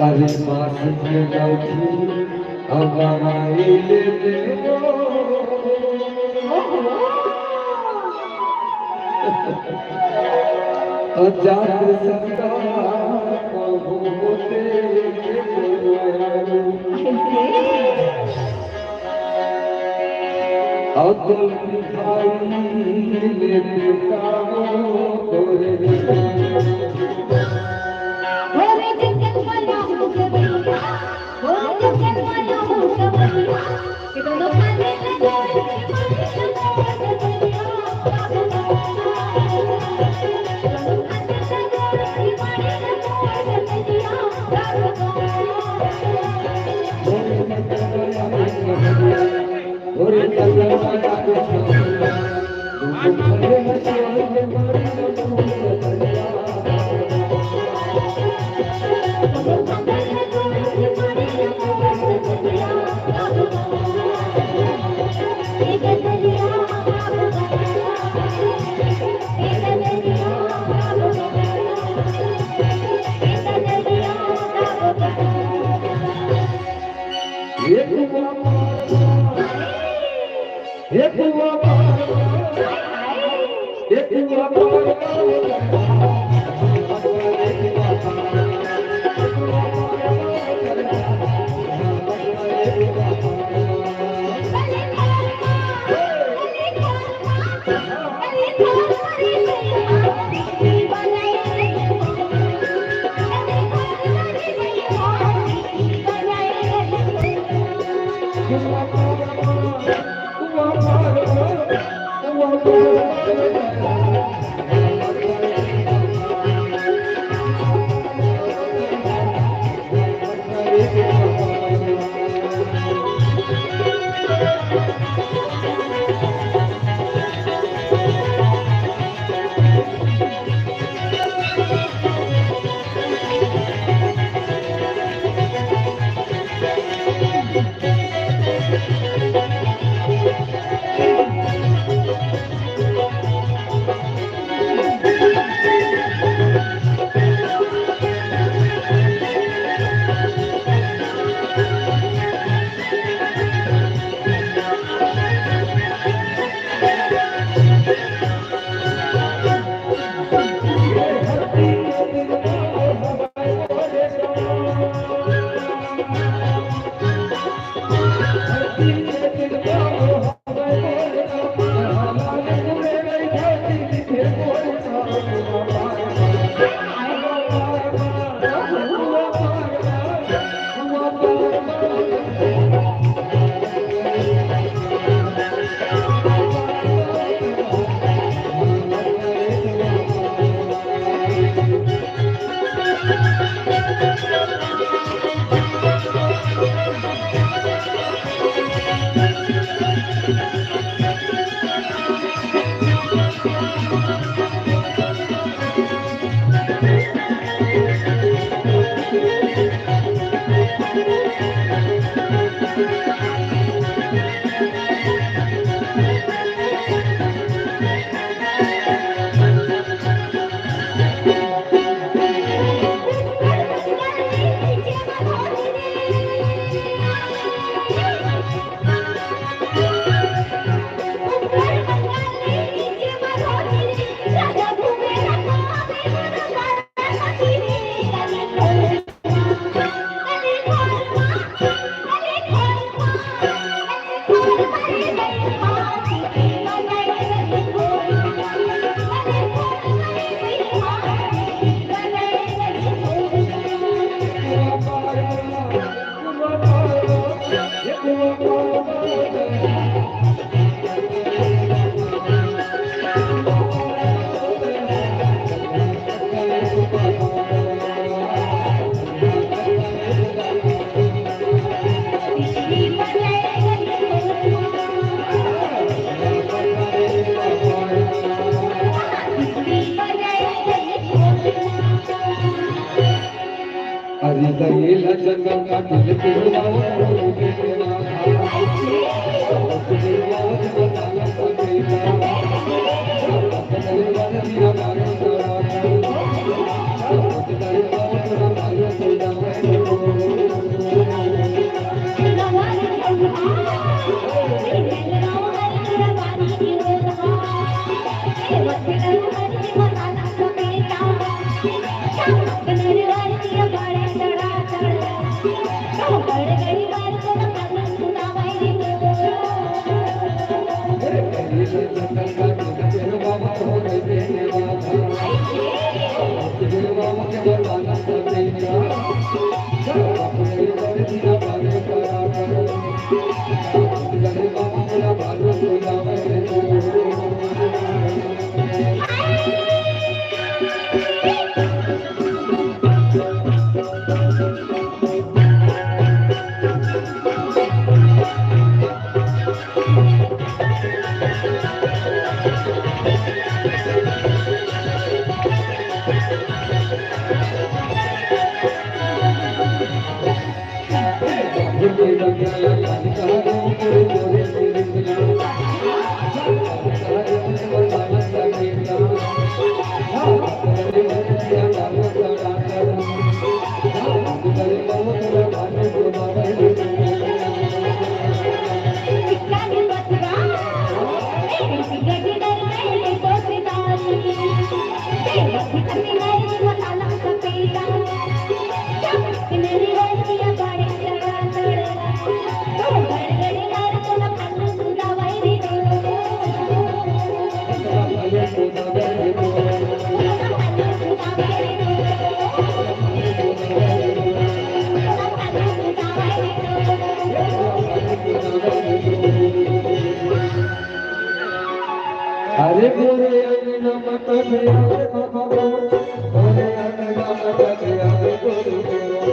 अरे बांस के लौठी दवाई लेते हो। अजात संताप होते अतुल दिखाई लेते काबू तोरे। अरे मोरे अंगना म कभी आवे बाबा मोर, मोरे अंगना म कभी आवे गुरु मोर।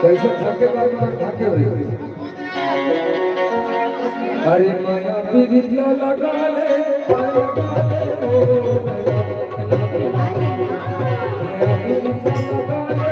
कैसे थके बारी बार थके रही। अरे माया पीरितिया लगा ले, माया लगा ले, ओ, माया पीरितिया लगा ले।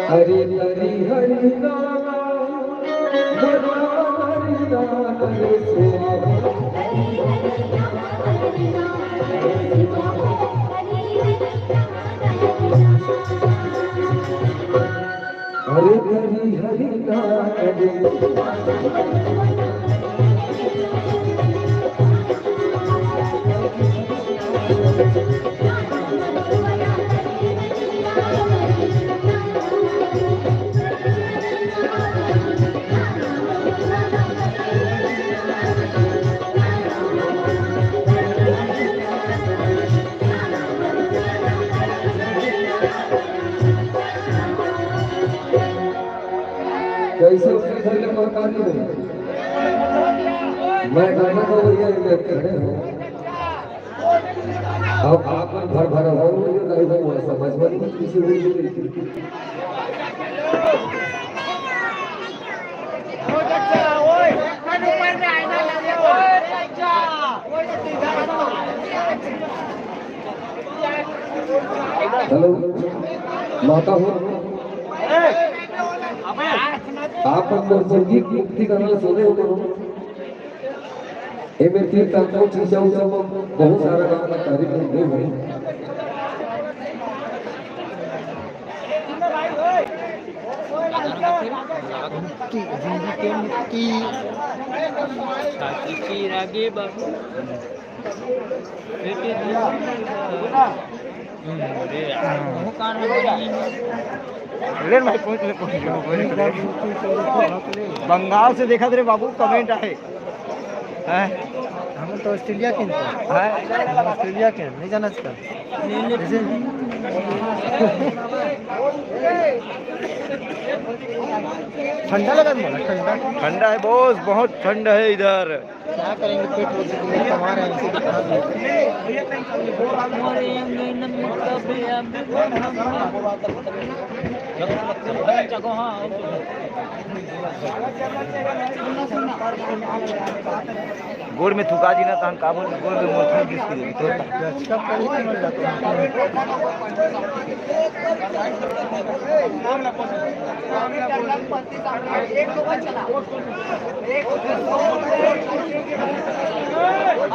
हरि हरि हरि नाम, हरि हरि नाम, हरि स्वाहा। हरि हरि हरि नाम, हरि। कैसे उसके घर में महतारी हो? मैं गाना गवैया, ये खड़े हो। अब आप मन भर भर हो, ये नहीं हो, समझ में नहीं किसी को। हेलो, माता हो, आप मन मोर संगीत मुक्ति गाना सुने हो तो? एमे तीर तंतु चीचा उचा म बहुत सारा काम का तारीफ नहीं हुई। मुक्ति, जिंदगी के मुक्ति। साथी चिरागे बाबू। ले भाई, पहुंच ले, पहुंच ले, पहुंच ले। बंगाल से देखा तेरे बाबू, कमेंट आए। हैं? हम तो ऑस्ट्रेलिया के हैं। हैं? हम ऑस्ट्रेलिया के हैं, नहीं जाना इसका। ठंडा लगा तुम्हारा? ठंडा? ठंडा है बॉस, बहुत ठंड है इधर। क्या करेंगे, पेट रोटी के लिए कमा रहे हैं, इसी को खा रहे हैं। गोड़ में थुका दी ना, तहन का बोल, गोड़ में मोर थूक दिस के देबी तो।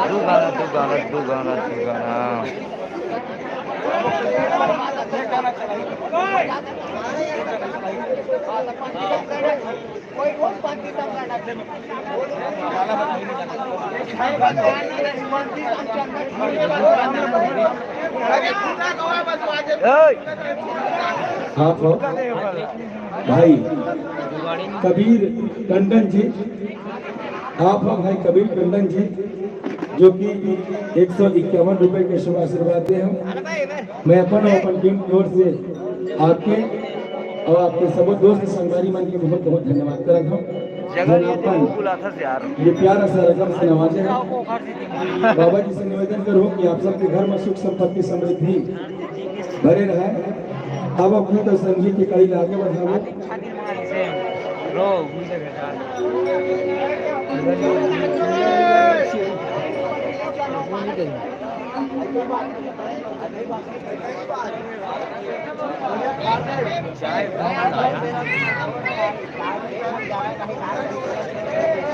दू गाना, दू गाना, दू गाना, दू गाना। आप हो भाई कबीर टंडन जी, आप हो भाई कबीर टंडन जी, जो कि एक सौ इक्यावन रुपए के शुभ आशीर्वाद दे हम। मैं अपन और अपन टीम की ओर से आपके और आपके सब दोस्त संगवारी मन के बहुत बहुत धन्यवाद करत हूँ। जगह जोन नहीं अपन देबो, बुलाथस यार। ये प्यारा सा रकम से नवाजे हैं। बाबा जी से निवेदन करूँ कि आप सबके घर में सुख संपत्ति समृद्धि भरे रहे। अब अपने तो संगीत की कड़ी ला आगे बढ़ाओ। रो, मुझे बेटा।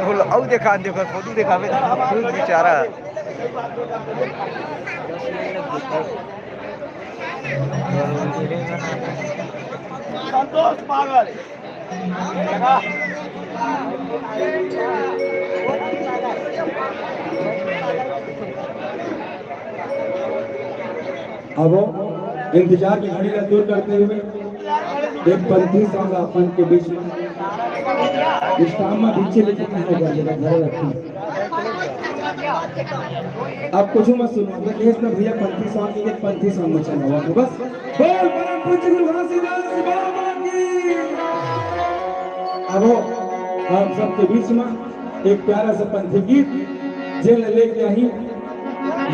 बोल, अउ देखा, देखो, फोटो दिखावे, खुद बेचारा। संतोष पागल। अब इंतजार की घड़ी का दूर करते हुए एक पंथी song आप मन के बीच में विश्राम में पीछे लेके कहाँ जाइएगा, घर रखिए। आप कुछ मत सुनो, बस देश में भैया पंथी song, एक पंथी song में चला हुआ है बस। बोल परम पूज्य गुरु घासीदास बाबा की। अब हम सबके बीच में एक प्यारा सा पंथी गीत जेल लेके आई,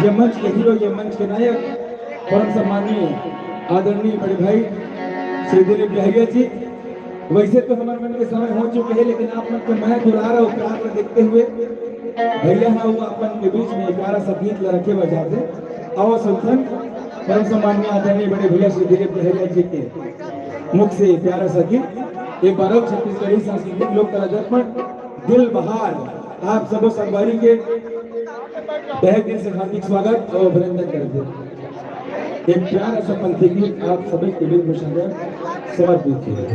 ये मंच के हीरो, ये मंच के नायक, परम सम्माननीय आदरणीय बड़े भाई श्री दिलीप बिहारिया जी। वैसे तो हमारे मन के समय हो चुके हैं, लेकिन आप मन के मया दुलार और प्यार को देखते हुए भैया हा वो अपन के बीच में एक प्यारा सा गीत ला रखे बजाते। आओ सुल्तान, परम सम्माननीय आदरणीय बड़े भैया श्री दिलीप बिहारिया जी के मुख से प्यारा सा गीत, एक बार और छत्तीसगढ़ी सांस्कृतिक लोक कला दर्पण दिल बहार, आप सबो संगवारी के तहे दिल से हार्दिक स्वागत और अभिनंदन करते हैं। एक प्यारा सा पंथी गीत आप सभी के लिए मुझे समर्पित है।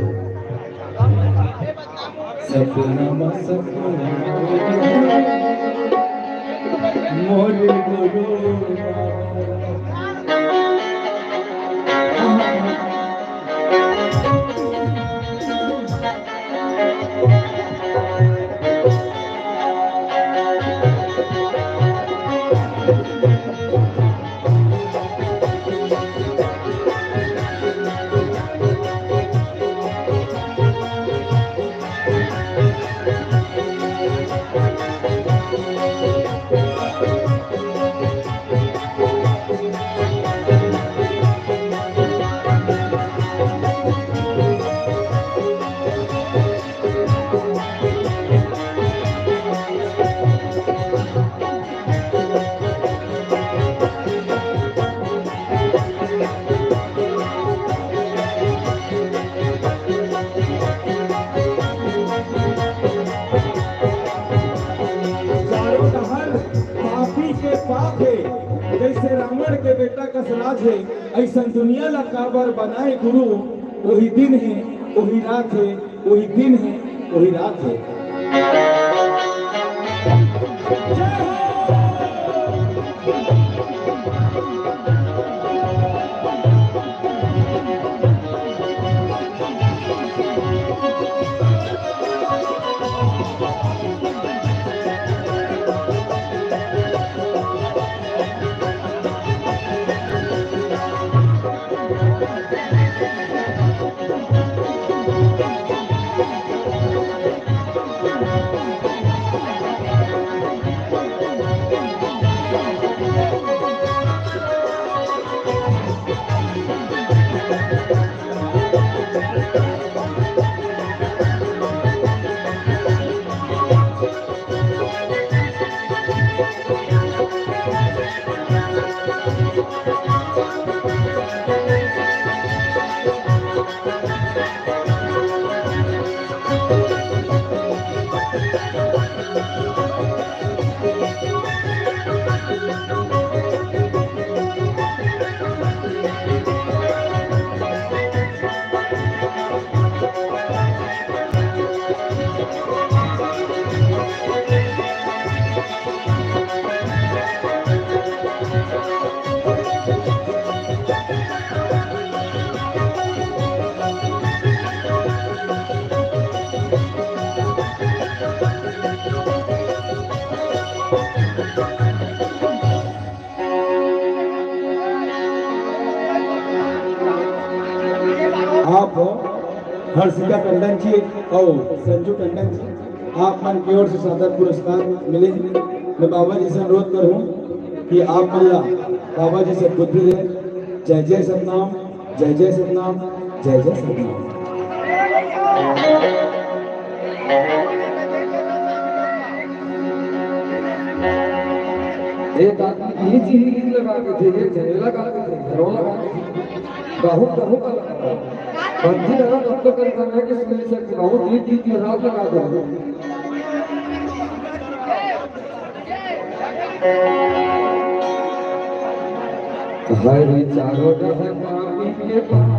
सपना मा सपना मोर गुरु। चारों डहर पापी के पाप हे, जैसे रावण के बेटा कस राज हे, ऐसन दुनिया ला काबर बनाए गुरु। वही दिन हे, वही रात हे, वही दिन हे, वही रात हे। जय हो। आप हर्षिका टंडन जी और संजू टंडन जी, आप मन की ओर से सादर पुरस्कार मिले हे। मैं बाबा जी से अनुरोध करूँ कि आप मन ला बाबा जी से बुद्धि दे। जय जय सतनाम, जय जय सतनाम, जय जय सतनाम। एक आदमी इही चीज गीत लगा के थे, एक झमेला गा के थे, घरों लगा के थे। बहुत, बहुत लगा। बंदी लगा, तब तो कर करना कि सुन सकते, बहुत गीत, गीत, गीत रात लगा दो। हरि चारों डहर पापी के पाप।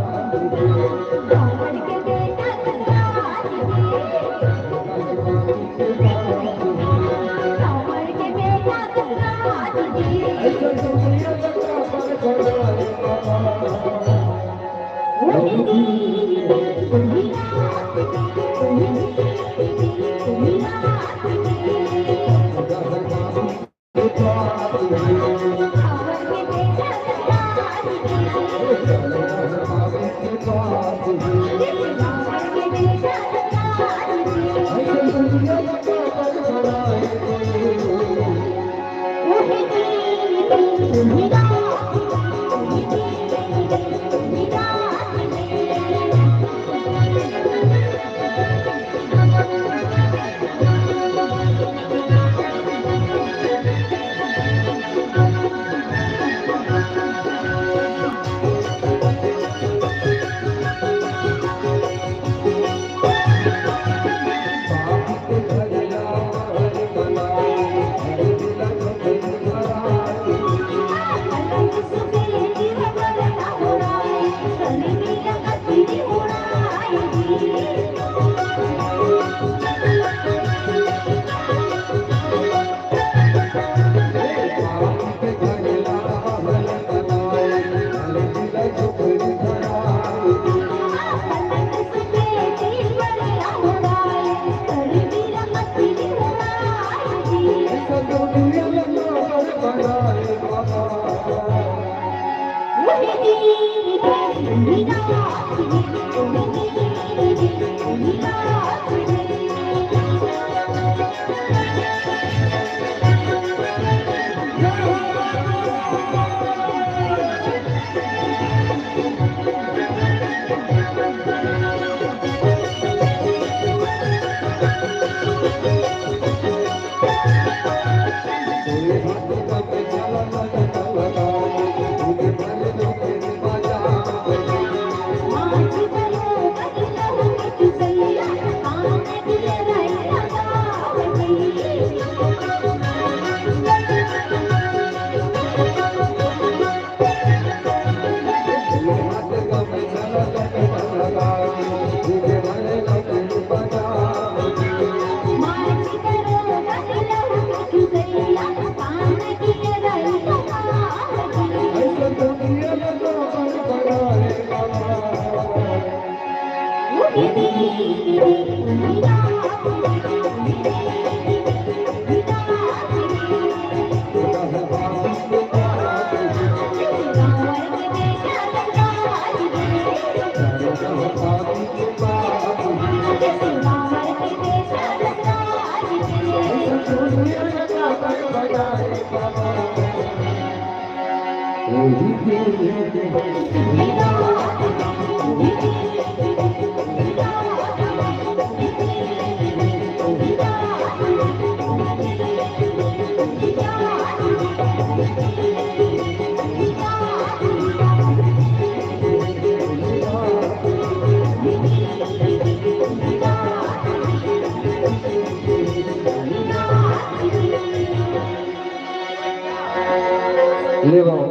ले बाबा।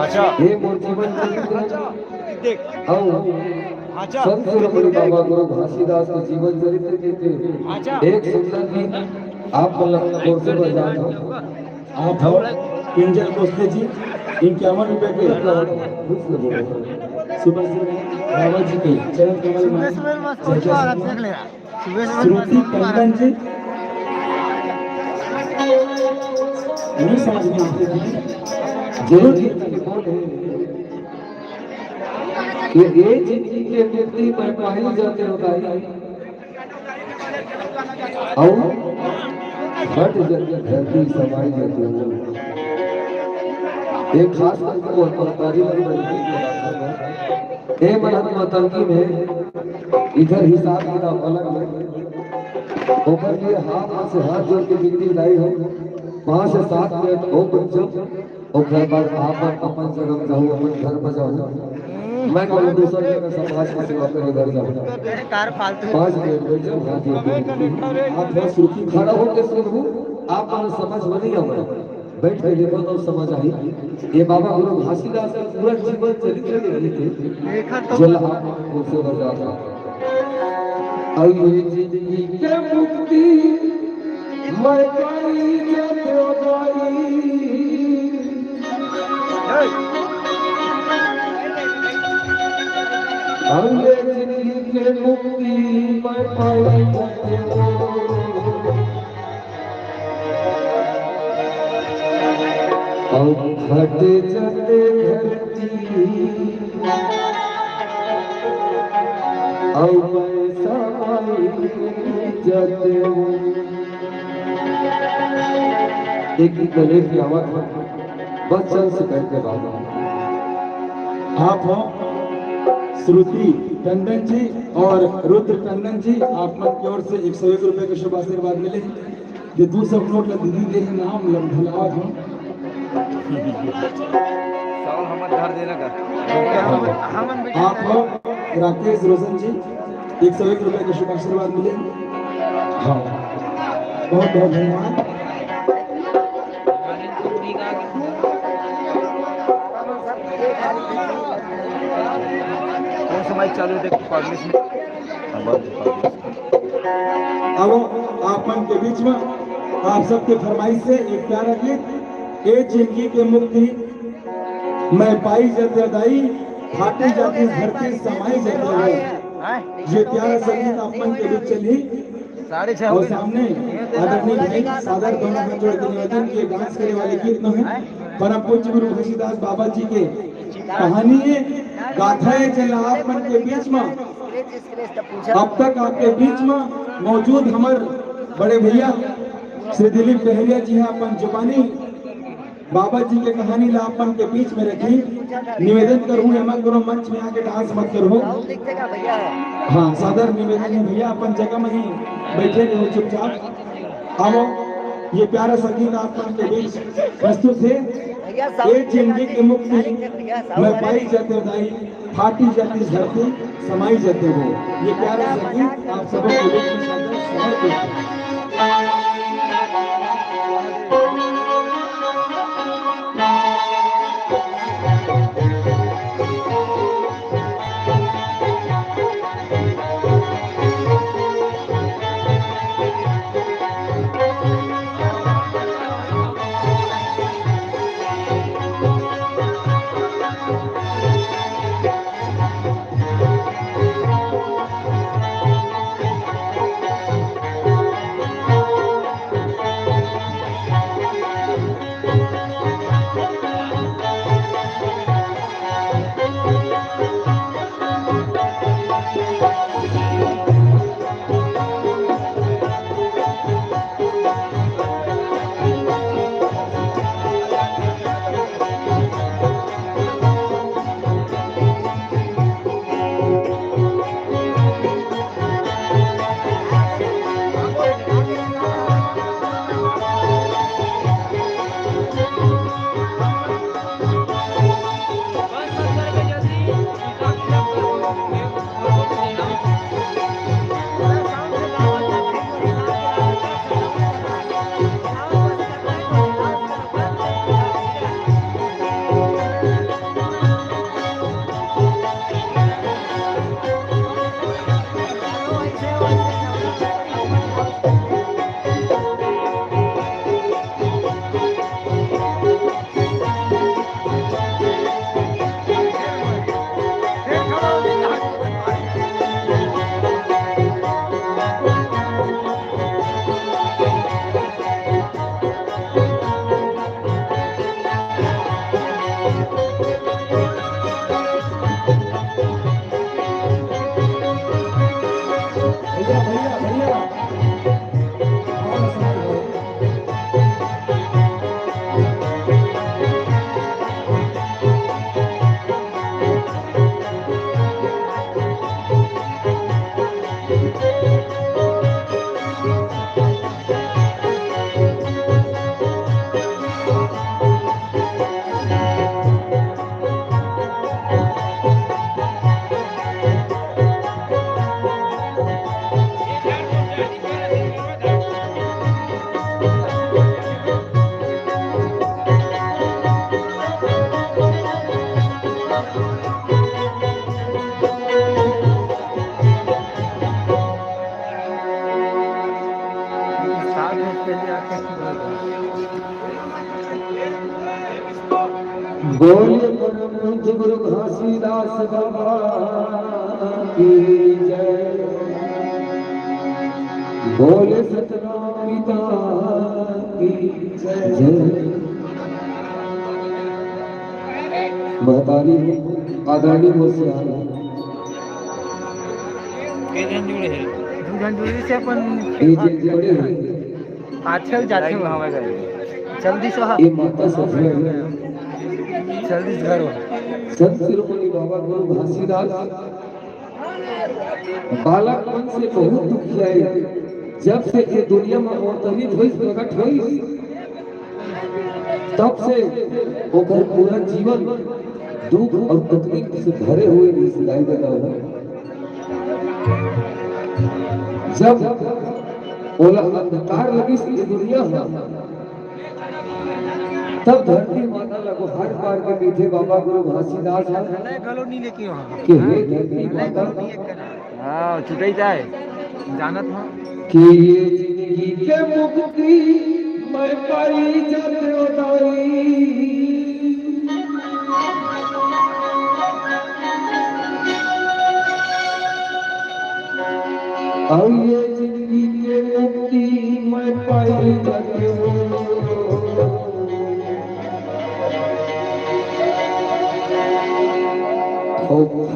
अच्छा। ये मोर जीवन चरित्र। देख। अउ अच्छा। संत शिरोमणि बाबा गुरु घासीदास के जीवन चरित्र के, के अच्छा। एक सुंदर गीत आप मन ला गोर से बजात हव। आप हव किंजल भोसले जी, इक्यावन रुपया के। खुश रहो। सुबह से रावत जी के चरण कमल में सुबह सुबह मस्त जय जय महाराज देख ले। श्रुति टंडन जी, नहीं समझ में आते जी, जरूर जी। ये, ये जिंदगी के व्यक्ति पर पाई जाते हो भाई। आओ, हट जल्दी धरती समाई जाते हो। एक खास करके वो तारीफ ए मन ह नौटंकी में इधर हिसाब किताब अलग है। ओकर लिए हाथ से हाथ जोड़ के विनती लाई हो। पाँच से सात मिनट अउ बंचब, ओकर बाद आप मन अपन जगह में जाहू, अपन घर में जाहू। मैं कोनो दूसर जगह समाज के सेवा करे बर जाहू। पाँच मिनट बंचब, हाँ जी, आप बस रुकी, खड़ा होके सुनहू, आप मन समझ में नहीं आवे, बैठ के देखो तो समझ आही। ये बाबा गुरु घासीदास का पूरा जीवन चरित्र लिखे थे, जेला आप उनसे बर जात हव। अउ ये जिंदगी के मुक्ति मैं पाई जब दाई। अउ ये जिंदगी के मुक्ति मैं पाई जब दाई। अउ फट जते धरती, अउ मैं समाई जते हूँ। एक गीत लेके आवत हूँ, बस चंद सेकंड के बाद। आप हो श्रुति टंडन जी और रुद्र टंडन जी, आप मन की ओर से एक सौ एक रुपए के शुभ आशीर्वाद मिले हैं। ये दू सौ नोट ला दीदी दे हे, नाम ला भुलावत हूँ। साल हमर धर देना का। आप हो राकेश रोशन जी, एक सौ एक रुपए का शुभ आशीर्वाद मिले। हाँ, बहुत बहुत धन्यवाद। कौन सा माइक चालू है? देखो, पब्लिश में। हाँ, बंद है, पब्लिश। अब आप मन के बीच में आप सबके फरमाइश से एक प्यारा गीत, ए जिंदगी के मुक्ति मैं पाई जते दाई, फाटी जाती धरती समाई जते हो। ये प्यारा संगीत आप मन के बीच चली। साढ़े छह हो और गए। सामने आदरणीय भाई सादर दोनों हाथ जोड़ के निवेदन किए, डांस करे वाले गीत में है परम पूज्य गुरु घासीदास बाबा जी के कहानी है, गाथा है, जेला आप मन के बीच में अब तक आपके बीच में मौजूद हमर बड़े भैया श्री दिलीप डहरिया जी ह अपन जुबानी बाबा जी के कहानी ला अपन के बीच में रखी। निवेदन करूँ, एमा कोनो मंच में आके डांस मत करो। हाँ, सादर निवेदन है भैया, अपन जगह में ही बैठे रहो चुपचाप। आओ, ये प्यारा संगीत आप मन के बीच प्रस्तुत है। ए जिंदगी के मुक्ति मैं पाई जते दाई, फाटी जाती धरती, समाई जते हो। ये प्यारा संगीत आप सबों के बीच में सादर समर्पित है। बोले परम पूज्य गुरु घासीदास बाबा की जय। बोले सतनाम पिता की जय। महतारी हो, आदरणीय हो, सियान हो। के झन जुड़े हे? दू झन जुड़े से अपन ये जे जुड़े हे। पाछे जाथे। जल्दी से हा। ये माता सफर है। जल्दी से घर हो। संत शिरोमणि बाबा गुरु घासीदास बालकपन से बहुत दुखिया हे। जब से ये दुनिया में अवतरित होइस, प्रकट होइस, तब से ओकर पूरा जीवन दुख और तकलीफ से भरे हुए रिश्तेदारी बताओ। जब ओला अंधकार लगिस ये दुनिया में, तब धरती माता ला गोहार पार के मीठे बाबा गुरु घासीदास ह। घलो नहीं लेके वहाँ। कि हे धरती माता, हाँ, छुटई जाए। जानत हो। कि ये जिंदगी के मुक्ति मैं पाई जत दाई। और ये जिंदगी के मुक्ति मैं पाई जत हो।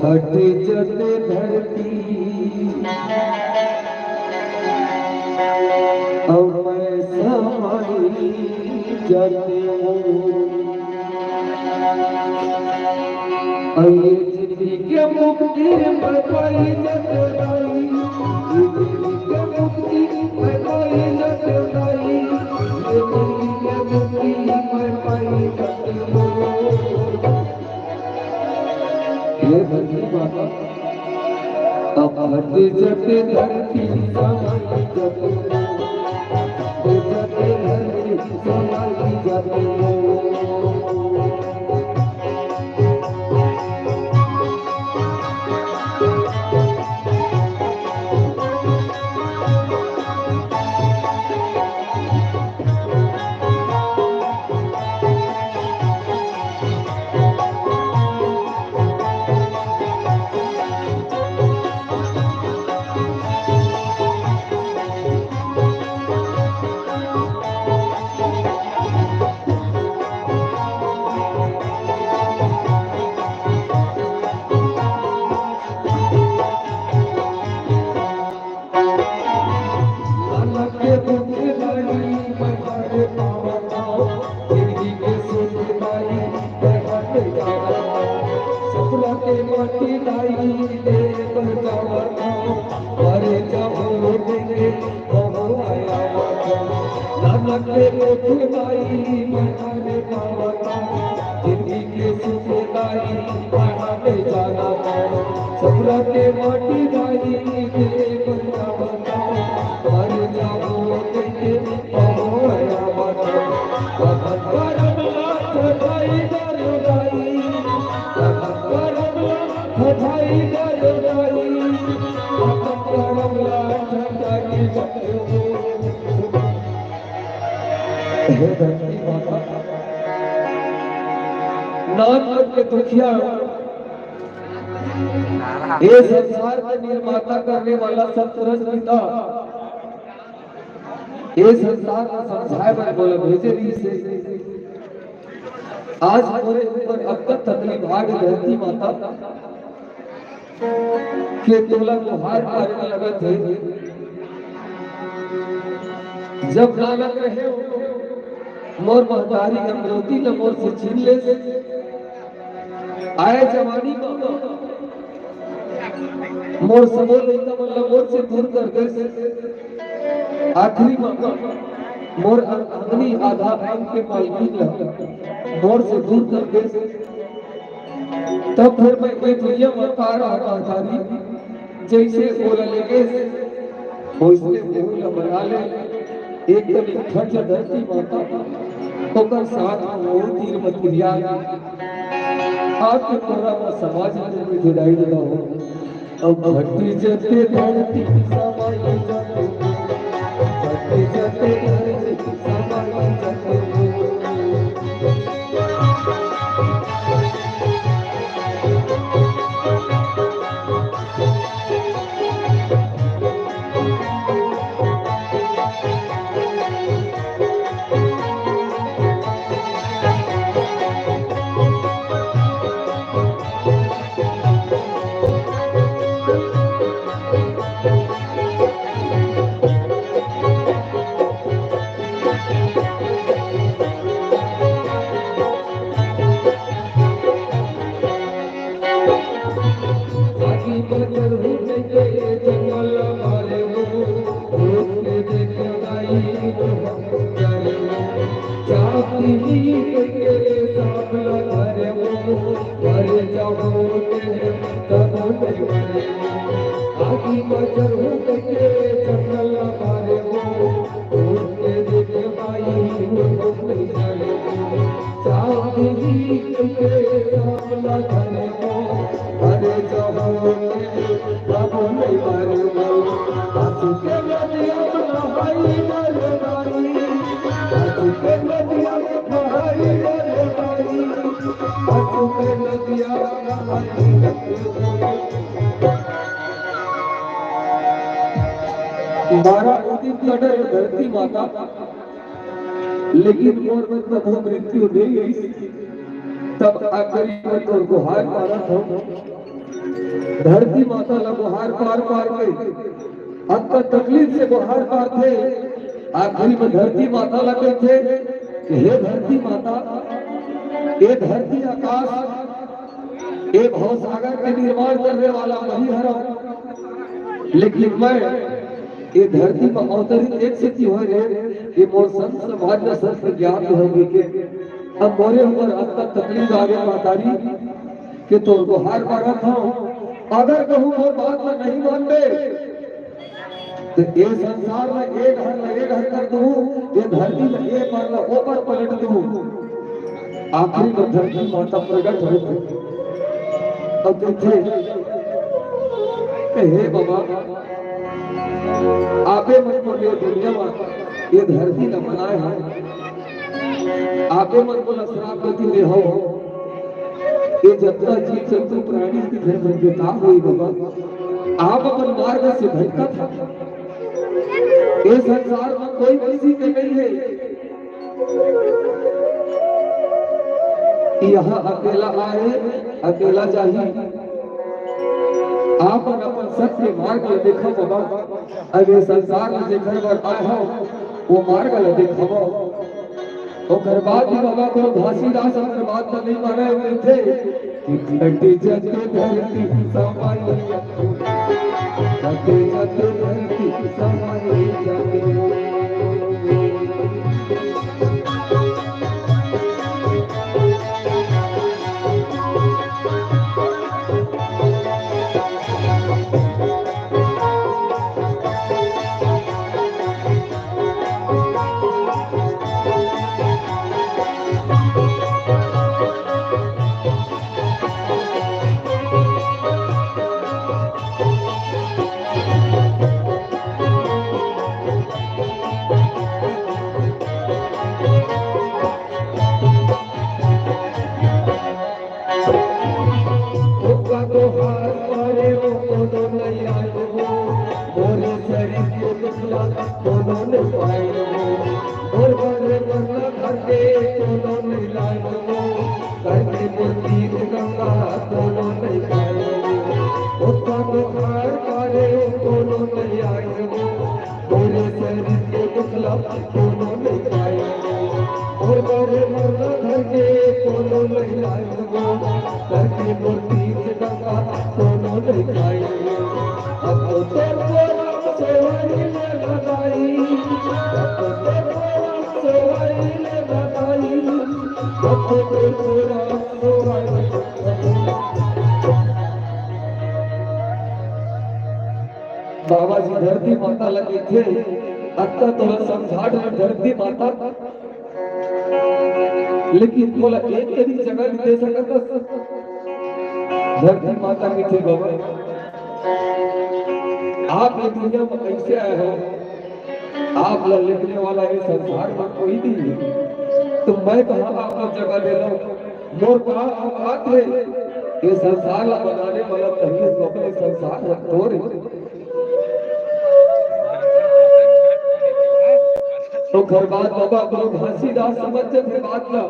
फट जत धरती अउ मैं समाई जत हूँ। अउ ये जिंदगी के मुक्ति मैं पाई जत दाई, ये जिंदगी के मुक्ति मैं पाई जत दाई, ये जिंदगी के मुक्ति मैं पाई जत हूँ। हे धरती माता, अब फट जत धरती समाई जत, फट जत धरती समाई जत। जिंदगी के सुख दाई बढ़ाते जाना, ससुरा के माटी दाई दे बंदा बंदा, मर जाओ कह के पमोया बंदा। अगर करम लाख दाई दर दाई, अगर करम लाख दाई दर दाई, अगर करम लाख दाई दर दाई। हे धरती माता, नानक के दुखिया, ये संसार के निर्माता करने वाला सतरज पिता, ये संसार ला समझाए बर मोला भेजे रिहिसे। आज मोरे ऊपर अतका तकलीफ आ गे धरती माता, के तोला गोहार करे लगत हे। जब नानक रहे, मोर महतारी अमरोती ल मोर से छीन ले। आए जवानी म मोर सबो लइका मन ल मोर से दूर कर दे। आखिरी म मोर अंगनी आधा अंग के मालकिन ल मोर से दूर कर दे। तब फिर मैं ये दुनिया में पा रहा था थारी, जैसे ओला लेके वैसने मोहन ला बना ले। एक दिन एक ठंड धरती माता, ओकर साथ में वो तीर मतिरिया। आपके पूरा समाज में जुदाई लगा हो। अब घटी जते धरती समाई जते, घटी जते धरती समाई जते। बारा उदित कटे धरती माता, लेकिन मोर मन प्रभु मृत्यु नहीं आई। तब आखिरी में तोर गुहार पारत हो, धरती माता ला गुहार पार पार के, अतना तकलीफ से गुहार पार थे। आखिरी में धरती माता ला कहथे कि हे धरती माता, ये धरती आकाश, ये भवसागर के निर्माण करने वाला वही हरा, लेकिन मैं ये धरती में अवतरित एक सेती होय रे, ये मोर संत समाज में संत ज्ञान होगी के। अब मोरे ऊपर अतना तकलीफ आ गया महतारी, के तोर गुहार पारत हव, अगर कहूँ मोर बात ला नहीं मानबे, तो ये संसार ला एक हर ला एक हर कर दूँ, ये धरती ला एक हर ला ओपर पलट दूँ। आखिरी में धरती माता प्रगट होथे अउ कहिथे, हे बाबा, आपे मन मोर ये दुनिया मा ये धरती ला बनाए हव, आपे मन मोला श्राप गति दे हव। ये जतना जीव जंतु प्राणी के घर मन के का होई बाबा? आप अपन मार्ग से भटकत हव। ये संसार में कोई किसी के नहीं है। यहाँ अकेला आए, अकेला जाही। आप मन अपन सत्य मार्ग ला देखव बाबा। अब ये संसार में जेकर बर आए हव, वो मार्ग ला देखव। ओकर बाद भी बाबा गुरु घासीदास ओकर बात ला नहीं माने, कहिथे कि घटी जते धरती समाई, घटी जते धरती समाई जते। ओका तोहार पारे ओ कोनो नइ आयो हो, मोरे शरीर के दुखला कोनो नइ पायो हो, मोर बरे मरना घर के कोनो नइ लायो हो, घर के मोर तीर्थ गंगा कोनो नइ पायो हो। ओका तोहार पारे ओ कोनो नइ आयो हो, मोरे शरीर के दुखला कोनो नइ पायो। मोर बरे मरना घर के कोनो नइ लायो। घर के मोर तीर्थ गंगा कोनो नइ पायो। अब तो तोर गोरा सेवाई ले लगाई। अब तो तोर गोरा सेवाई ले लगाई। अब तो तोर गोरा सेवाई। बाबा जी धरती माता ला कहिथे, अतना तोला समझा डरे धरती माता, लेकिन तोला एक कनी जगह नइ दे सकत हस। धरती माता के थे बाबा, आप ये दुनिया में कैसे आए हो? आप ला लेने वाला ये संसार में कोई नहीं है, तो मैं कहाँ आपको जगह दे रहा हूँ? मोर का औकात है? ये संसार ला बनाने वाला कहिए तो अपने संसार है तोरे। ओकर बाद बाबा गुरु घासीदास समझ जथे बात ला।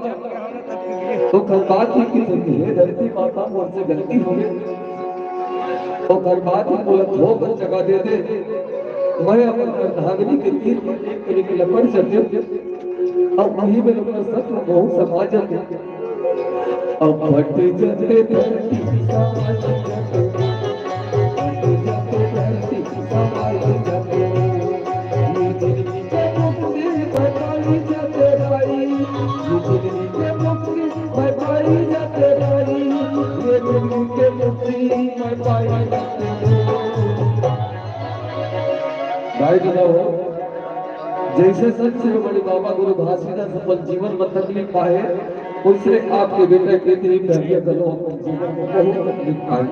ओकर बाद ही कि हे धरती माता, मोर से गलती हो गई। ओकर बाद ही बोला, "थोक जगह दे दे, मैं अपन अर्धांगिनी के तीर पर एक तरीके लपट जते।" अब वही में लोग सत्व बहुत समाज है। अब फट जाते धरती समाज जाते, फट जाते धरती समाज जाते। ये जिंदगी के मुक्ति बताई जाते भाई, ये जिंदगी के मुक्ति बताई जाते भाई, ये जिंदगी के मुक्ति बताई जाते। भाई जनाब हो, जैसे संत शिरोमणि बाबा गुरु घासीदास अपन जीवन में तकलीफ पाए, वैसे आपके बेटा के लिए पहले घलो अपन जीवन में बहुत तकलीफ पाए।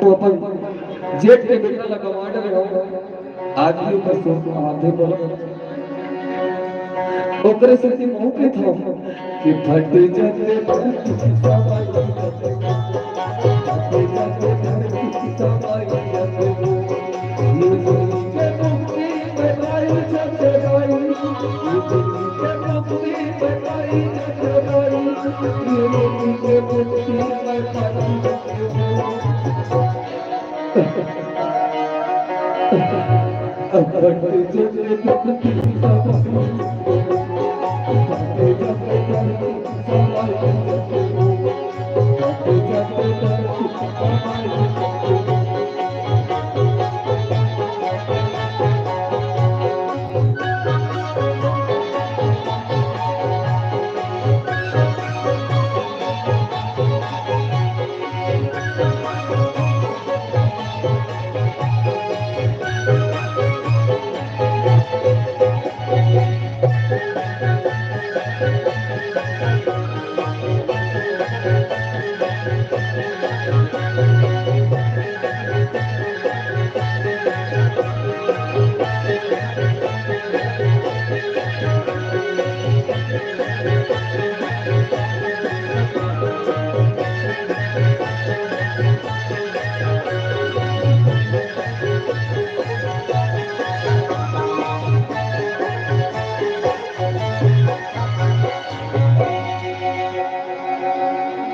तो अपन जेठ के बेटा ला गंवा डरे हो, आज भी ओकर सोच आथे बोलो। ओकरे सेती महूं कहिथंव कि फट जाते धरती समाज जाते, फट जाते धरती समाज जाते। ये दुनिया के मुक्ति में पाई जाते भाई, ये दुनिया के मुक्ति में पाई जाते भाई, ये दुनिया के मुक्ति में पाई जाते भाई।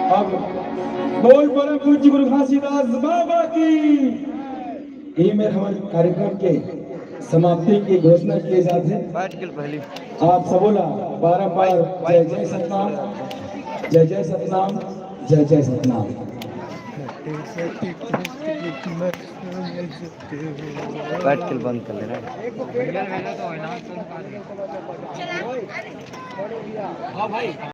अब बोल परम पूज्य गुरु घासीदास बाबा की। ये मेर हमर कार्यक्रम के समाप्ति के घोषणा किए जात हे। बैठ के पहली। आप सबो ला बारंबार जय जय सतनाम, जय जय सतनाम, जय जय सतनाम। बैठ के बंद कर लेना।